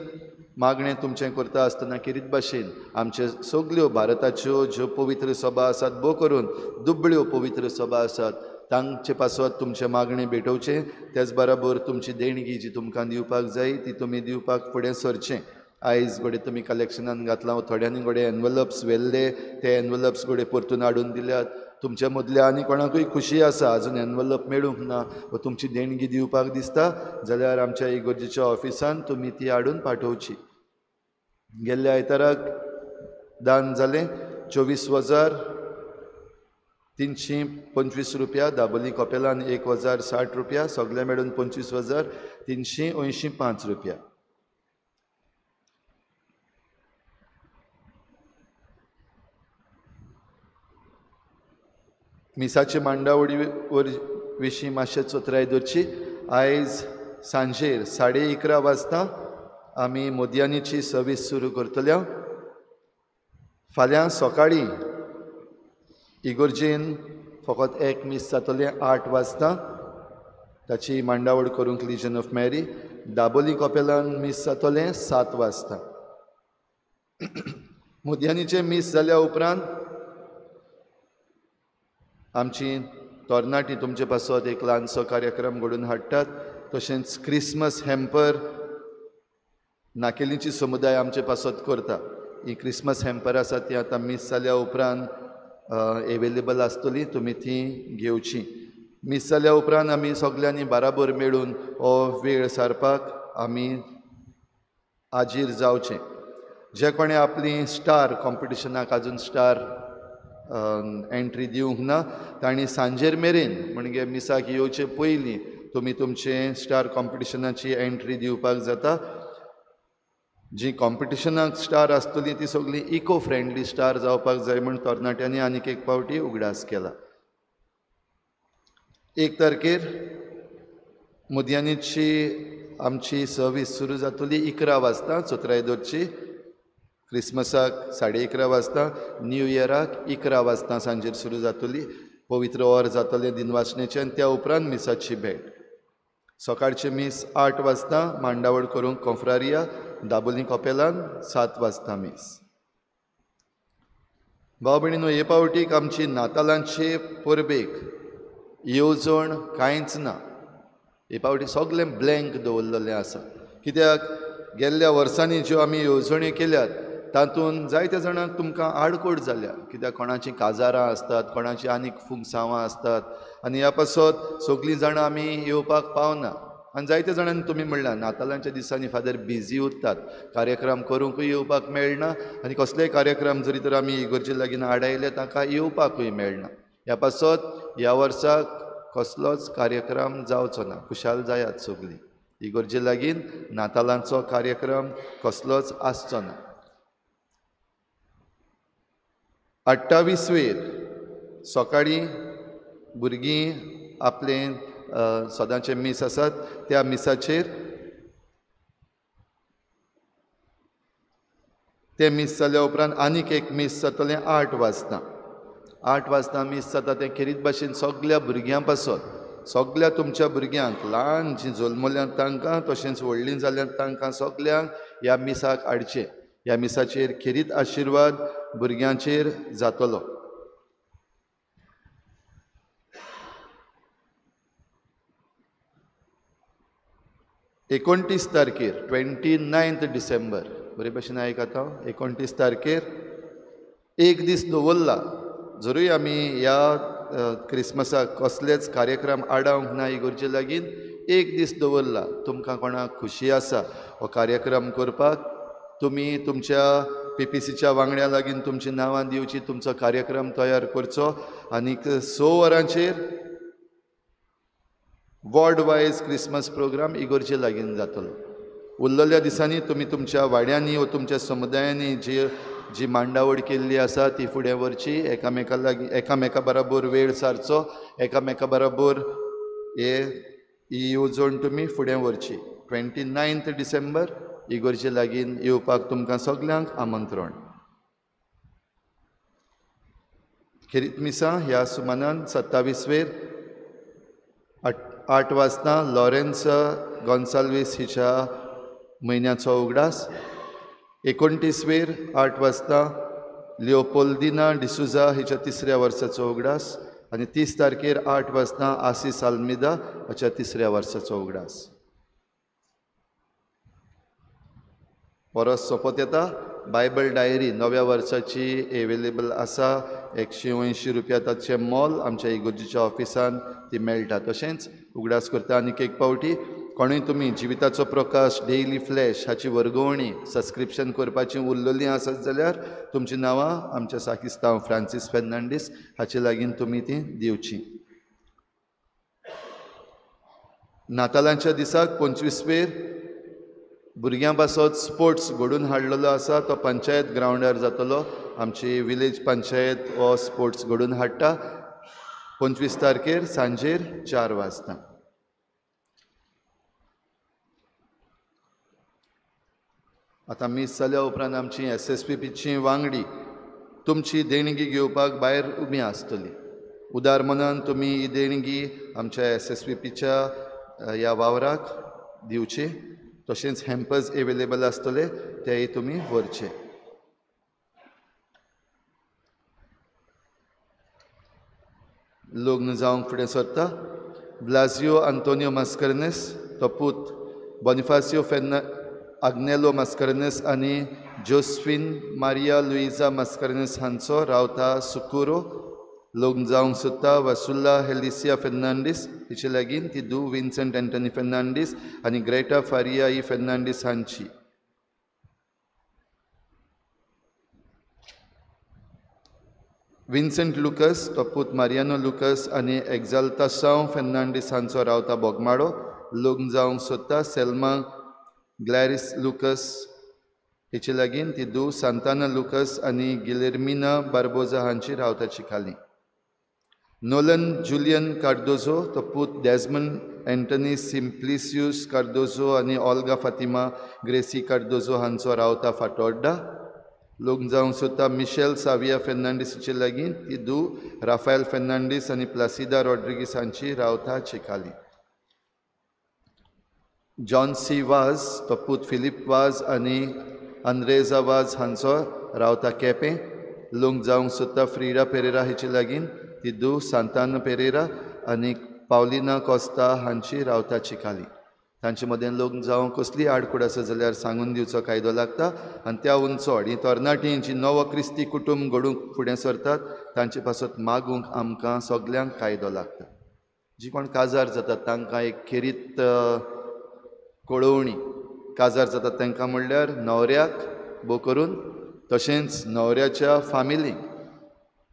मागणें तुमचें करता आसतना खेरीत भाशेन आमचे सगल्यो भारताच्यो ज्यो पवित्र सभा आसात, भोव करून दुबळ्यो पवित्र सभा आसात, तांचे पासत तुमचें मागणें भेटोवचें. त्याच बराबर तुमची देणगी जी तुमकां दिवपाक जाय ती तुमी दिवपाक फुडें सरचें. आयज घडये तुमी कलेक्शनान घातलां, थोड्यांनी घडये एनवलप्स व्हेल्ले, ते एनवलप्स घडये परतून हाडून दिल्यात. तुमच्या मदल्या आनी कोणाकूय खुशी आसा अजून एनवलप मेळूंक ना वा तुमची देणगी दिवपाक दिसता जाल्यार आमच्या इगोर्जेच्या ऑफिसान तुमी ती हाडून पाठोवची. गेल्ल्या आयताराक दान जालें 24,325 रुपया, दाबोली कपेलान 1,060 रुपया, सगळे मेळून 25,385 रुपया. मिसाचे मांडावळी विशीं मातशें चोत्राय दवरची. आयज सांजेर 11:30 वाजता आमी मोदयानीची सर्वीस सुरू करतले. फाल्यां सकाळीं इगोर्जेन फकत एक मीस जातलें 8 वाजता, ताची मांडावळ करूंक लिजन ऑफ मॅरी. दाबोली कपेलान मीस जातलें 7 वाजता. मोदयानीचें मीस जाल्या उपरांत आमची तरणाटी तुमचे पासत एक ल्हानसो कार्यक्रम घडोवन हाडटात. तशेंच क्रिसमस हॅम्पर नाकेलीची समुदाय आमचे पासत करता. ही क्रिसमस हॅम्पर आसा ती आतां मीस जाल्या उपरांत एवेलेबल आसतली, तुमी ती घेवची. मीस जाल्या उपरांत आमी सगल्यांनी बाराबर मेळून हो वेळ सारपाक आमी हाजीर जावचें. जे कोणें आपली स्टार कॉम्पिटिशनाक आजून स्टार एंट्री दिवंक ना तांणी सांजेर मेरेन म्हणजे मिसाक येवचे पयलीं तुमी तुमचे स्टार कॉम्पिटिशनाची एंट्री दिवपाक जाता. जी कॉम्पिटिशनाक स्टार आसतली ती सगळी इको फ्रेंडली स्टार जावपाक जाय म्हूण तरणाट्यांनी आनीक एक पावटी उगडास केला. 1 तारखेर मुदयानीची आमची सर्वीस सुरू जातली 11 वाजता, चोत्राय दवरची. क्रिसमसाक 11:30 वाजता, न्यू इयराक 11 वाजता सांजेर सुरू जातली. पवित्र ओर जातलें दिनवासणेचें आनी त्या उपरांत मिसाची भेट. सकाळचें मीस 8 वाजता मांडावळ करूंक कोंफ्रारिया, दाबोली कपेलान 7 वाजता मीस. भाव भयणीनो, हे पावटीक आमची नातालांचे परबेक येवजण कांयच ना. हे पावटी सगळें ब्लँक दवरलेलें आसा. कित्याक गेल्ल्या वर्सांनी ज्यो आमी येवजण्यो केल्यात तातूंत जायत्या जाणांक तुमकां आडकोड जाल्या. कित्याक कोणाचीं काजारां आसतात, कोणाचीं आनीक फुंगसांवां आसतात आनी ह्या पासत सगळीं जाणां आमी येवपाक पावना. आनी जायते जाणांनी तुमी म्हणलां नातालांच्या दिसांनी फादर बिजी उरतात, कार्यक्रम करूंकूय येवपाक मेळना आनी कसलेय कार्यक्रम जरी तर आमी इगर्जे लागीं आडायले तांकां येवपाकूय मेळना. ह्या पासत ह्या वर्साक कसलोच कार्यक्रम जावचो ना. खुशाल जायात सगळीं, इगर्जे लागीं नातालांचो कार्यक्रम कसलोच आसचो ना. 28 वेर सकाळीं भुरगीं आपलें सदांचें मीस आसात त्या मिसाचेर, तें मीस जाल्या उपरांत आनीक एक मीस जातलें 8 वाजता. 8 वाजता मीस जाता तें खेरीत भाशेन सगल्या भुरग्यां पासत, सगल्या तुमच्या भुरग्यांक, ल्हान जीं जल्मल्यांत तांकां तशेंच व्हडलीं जाल्यांत तांकां सगल्यांक ह्या मिसाक हाडचें. ह्या मिसाचेर खेरीत आशिर्वाद भुरग्यांचेर जातलो. 29 तारखेर 29 डिसेंबर, बरे भशेन आयकात हांव, 29 तारखेर एक दीस दवरला. जरूय आमी ह्या क्रिसमसाक कसलेच कार्यक्रम आडावंक ना इगर्जे लागीं, एक दीस दवरला. तुमकां कोणाक खुशी आसा हो कार्यक्रम करपाक, तुमी तुमच्या पीपीसीच्या वांगड्या लागीं तुमची नांवां दिवची, तुमचो कार्यक्रम तयार करचो आनीक 6 वरांचेर वॉर्ड वायज क्रिसमस प्रोग्राम इगर्जे लागीं जातलो. उरलेल्या दिसांनी तुमी तुमच्या वाड्यांनी वा तुमच्या समुदायांनी जी जी मांडावळ केल्ली आसा ती फुडें व्हरची. एकामेका लागीं एकामेका बरोबर वेळ सारचो, एकामेका बरोबर हे ही येवजण तुमी फुडें व्हरची. 29 डिसेंबर इगर्जे लागीं येवपाक तुमकां सगल्यांक आमंत्रण. खेरीत मिसां ह्या सुमानान 27 वेर 8 वाजता लॉरेन्स गोन्साल्वीस हिच्या म्हयन्याचो उगडास. 29 वेर 8 वाजता लिओपोल्दिना डिसुजा हिच्या 3ऱ्या वर्साचो उगडास आनी 30 तारखेर 8 वाजता आसीस आल्मिदा हाच्या 3ऱ्या वर्साचो उगडास. परस सोंपत येता. बायबल डायरी नव्या वर्साची एवेलेबल आसा. 180 रुपया ताचें मोल आमच्या इगर्जेच्या ऑफिसान ती मेळटा. तशेंच उगडास करता आनीक एक पावटी, कोणूय तुमी जिविताचो प्रकाश डेली फ्लॅश हाची वर्गवणी सबस्क्रिप्शन करपाची उरलेलीं आसत जाल्यार तुमचीं नांवां आमच्या साकिस्तांव फ्रांसीस फेर्नांडीस हाचे लागीं तुमी तीं दिवचीं. नातालांच्या दिसाक 25 वेर भुरग्यां पासत स्पोर्ट्स घडोवन हाडलेलो आसा, तो पंचायत ग्रावंडार जातलो. आमची विलेज पंचायत हो स्पोर्ट्स घडोवन हाडटा 25 तारखेर सांजेर 4 वाजता. आतां मीस जाल्या उपरांत आमची SSPPची वांगडी तुमची देणगी घेवपाक भायर उबी आसतली. उदार मनान तुमी ही देणगी आमच्या SSPPच्या ह्या वावराक दिवची. तशेंच हॅम्पर्स एवेलेबल आसतले तेय तुमी व्हरचे. लग्न जावंक फुडें सरता ब्लाजियो आंतोनियो मास्करनेस, तो पूत बोनिफासियो आग्नेलो मास्करनेस आनी जोस्फिन मारिया लुइजा मास्करनेस हांचो रावता सुकुरो. लग्न जावंक सोदता वसुल्ला हेलिसिया फेर्नांडीस हिचे लागीं, ती धूव विन्संट एंटनी फेर्नांडीस आनी ग्रेटा फारिया ही फेर्नांडीस हांची. विन्संट लुकस, तो पूत मारियानो लुकस आनी एक्जाल्तासांव फेर्नांडीस हांचो रावता बोगमाडो. लग्न जावंक सोदता सेल्मा ग्लॅरिस लुकस हिचे लागीं, ती धूव सांताना लुकस आनी गिलेर्मिना बार्बोजा हांची रावता चिखाली. नोलन जुलियन कार्दोजो, तो पूत डेजमंड एंटनी सिम्प्लिसियूस कार्दोजो आनी ओल्गा फातिमा ग्रेसी कार्दोजो हांचो रावता फातोड्डा. लग्न जावंक सोदता मिशेल साविया फेर्नांडीस हिचे लागीं, ती धूव राफायल फेर्नांडीस आनी प्लासिदा रॉड्रिगीस हांची रावता चिखाली. जॉन सी वाज, तो पूत फिलीप वाज आनी आंद्रेजा वाज हांचो रावता केपें. लग्न जावंक सोदता फ्रिडा पेरेरा हिचे लागीं, ती धूव सांताना पेरेरा आनी पावलिना कोस्ता हांची रावता चिखाली. तांचे मदें लग्न जावंक कसली आडखूड आसा जाल्यार सांगून दिवचो कायदो लागता आनी त्या उंचोड ही तरणाटीं जी नवो क्रिस्ती कुटुंब घडूंक फुडें सरतात तांचे पासत मागूंक आमकां सगल्यांक कायदो लागता. जी कोण काजार जातात तांकां एक खेरीत कळोवणी. काजार जाता तांकां म्हणल्यार न्हवऱ्याक भोव करून, तशेंच न्हवऱ्याच्या फामिलीक.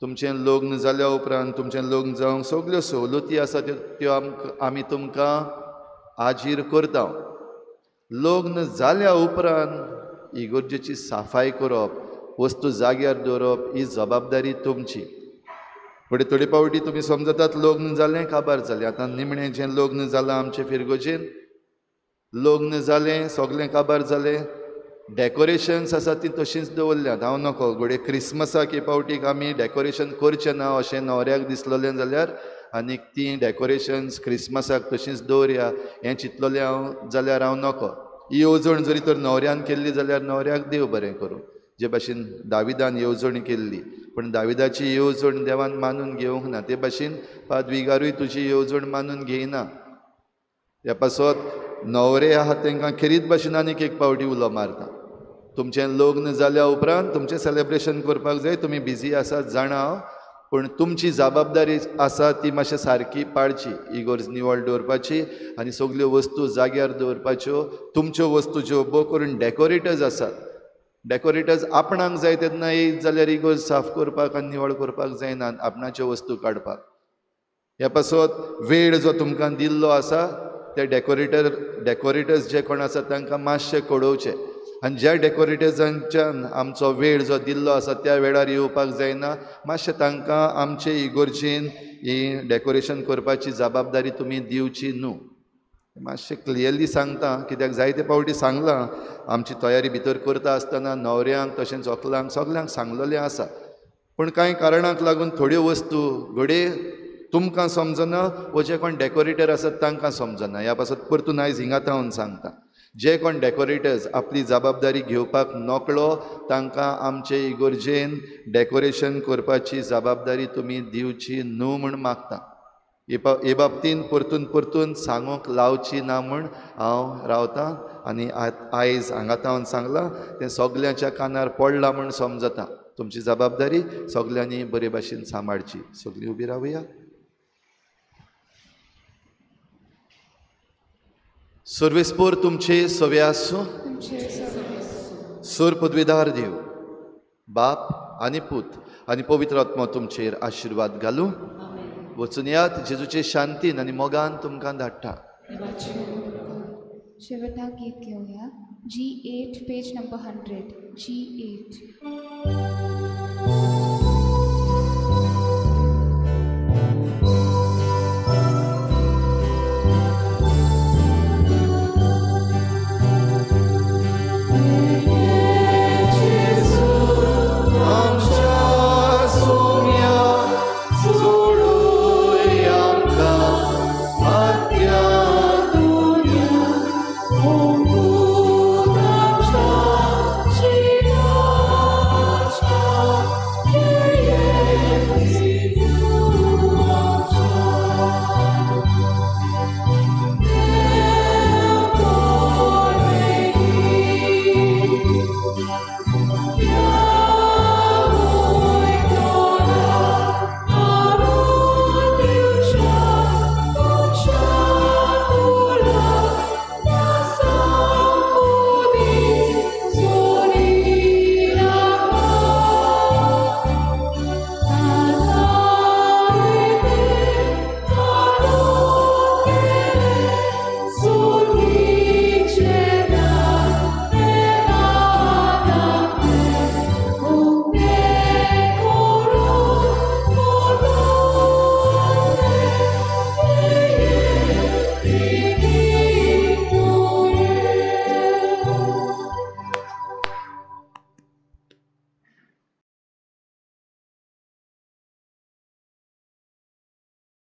तुमचें लग्न जाल्या उपरांत तुमचें लग्न जावंक सगल्यो सवलती आसा त्यो आमी तुमकां आजीर करता. लग्न जाल्या उपरांत इगर्जेची साफाय करप, वस्तू जाग्यार दवरप ही जबाबदारी तुमची. फुडें थोडे फावटी तुमी समजतात लग्न जालें काबार जालें. आतां निमणें जें लग्न जालां आमचें फिरगोजेन, लग्न जालें सगलें काबार जालें, डेकोरेशन्स आसा ती तशींच दवरल्यात. हांव नको घडये क्रिसमसाक हे फावटीक आमी डेकोरेशन करचें ना अशें न्हवऱ्याक दिसलेलें जाल्यार आनीक तीं डेकोरेशन्स क्रिसमसाक तशींच दवरया हें चिंतलेलें हांव जाल्यार हांव नको. ही येवजण जरी तर न्हवऱ्यान केल्ली जाल्यार न्हवऱ्याक देव बरें करूं, जे भाशेन दाविदान येवजण केल्ली, पूण दाविदाची येवजण देवान मानून घेवंक ना, ते भाशेन पादविगारूय तुजी येवजण मानून घेयना. ह्या पासत न्हवरे आहा तांकां खेरीत भाशेन आनीक एक फावटी उलो मारता, तुमचें लग्न जाल्या उपरांत तुमचें सेलेब्रेशन करपाक जाय, तुमी बिजी आसात जाणा हांव, पूण तुमची जबाबदारी आसा ती मातशें सारकी पाळची, इगर्ज निवळ दवरपाची आनी सगल्यो वस्तू जाग्यार दवरपाच्यो. तुमच्यो वस्तू ज्यो भोव करून डेकोरेटर्स आसात, डेकोरेटर्स आपणाक जाय तेन्ना येयत जाल्यार इगर्ज साफ करपाक आनी निवळ करपाक जायना, आपणाच्यो वस्तू काडपाक. ह्या पासत वेळ जो तुमकां दिल्लो आसा ते डेकोरेटर्स जे कोण आसा तांकां मातशें कळोवचें, आनी ज्या डेकोरेटर्सांच्यान आमचो वेळ जो दिल्लो आसा त्या वेळार येवपाक जायना, मातशें तांकां आमचे इगर्जेन ही डेकोरेशन करपाची जबाबदारी तुमी दिवची न्हू. मातशें क्लियरली सांगता कित्याक जायते फावटी सांगलां, आमची तयारी भितर करता आसतना न्हवऱ्यांक तशेंच व्हंकलांक सगल्यांक सांगलेलें आसा, पूण कांय कारणाक लागून थोड्यो वस्तू घडये तुमकां समजना वो जे कोण डेकोरेटर आसात तांकां समजना. ह्या पासत परतून आयज हिंगा थावन सांगता, जे कोण डेकोरेटर्स आपली जबाबदारी घेवपाक नकळो तांकां आमचे इगर्जेन डेकोरेशन करपाची जबाबदारी तुमी दिवची न्हू म्हूण मागता. हे बाबतीन परतून परतून सांगूंक लावची ना म्हूण हांव रावतां आनी आयज हांगा थावन सांगलां तें सगल्यांच्या कानार पडलां म्हूण समजता. तुमची जबाबदारी सगल्यांनी बरे भाशेन सांबाळची. सगळीं उबी रावया. सर्वेस्पोर तुमचे सवे आसूं. सर पदवीदार देव बाप आनी पूत आनी पवित्र आत्मो तुमचेर आशिर्वाद घालूं. वचून यात जेजूचे शांतीन आनी मोगान तुमकां धाडटा. शेवटाक गीत घेवया. G8 page number 100. G8.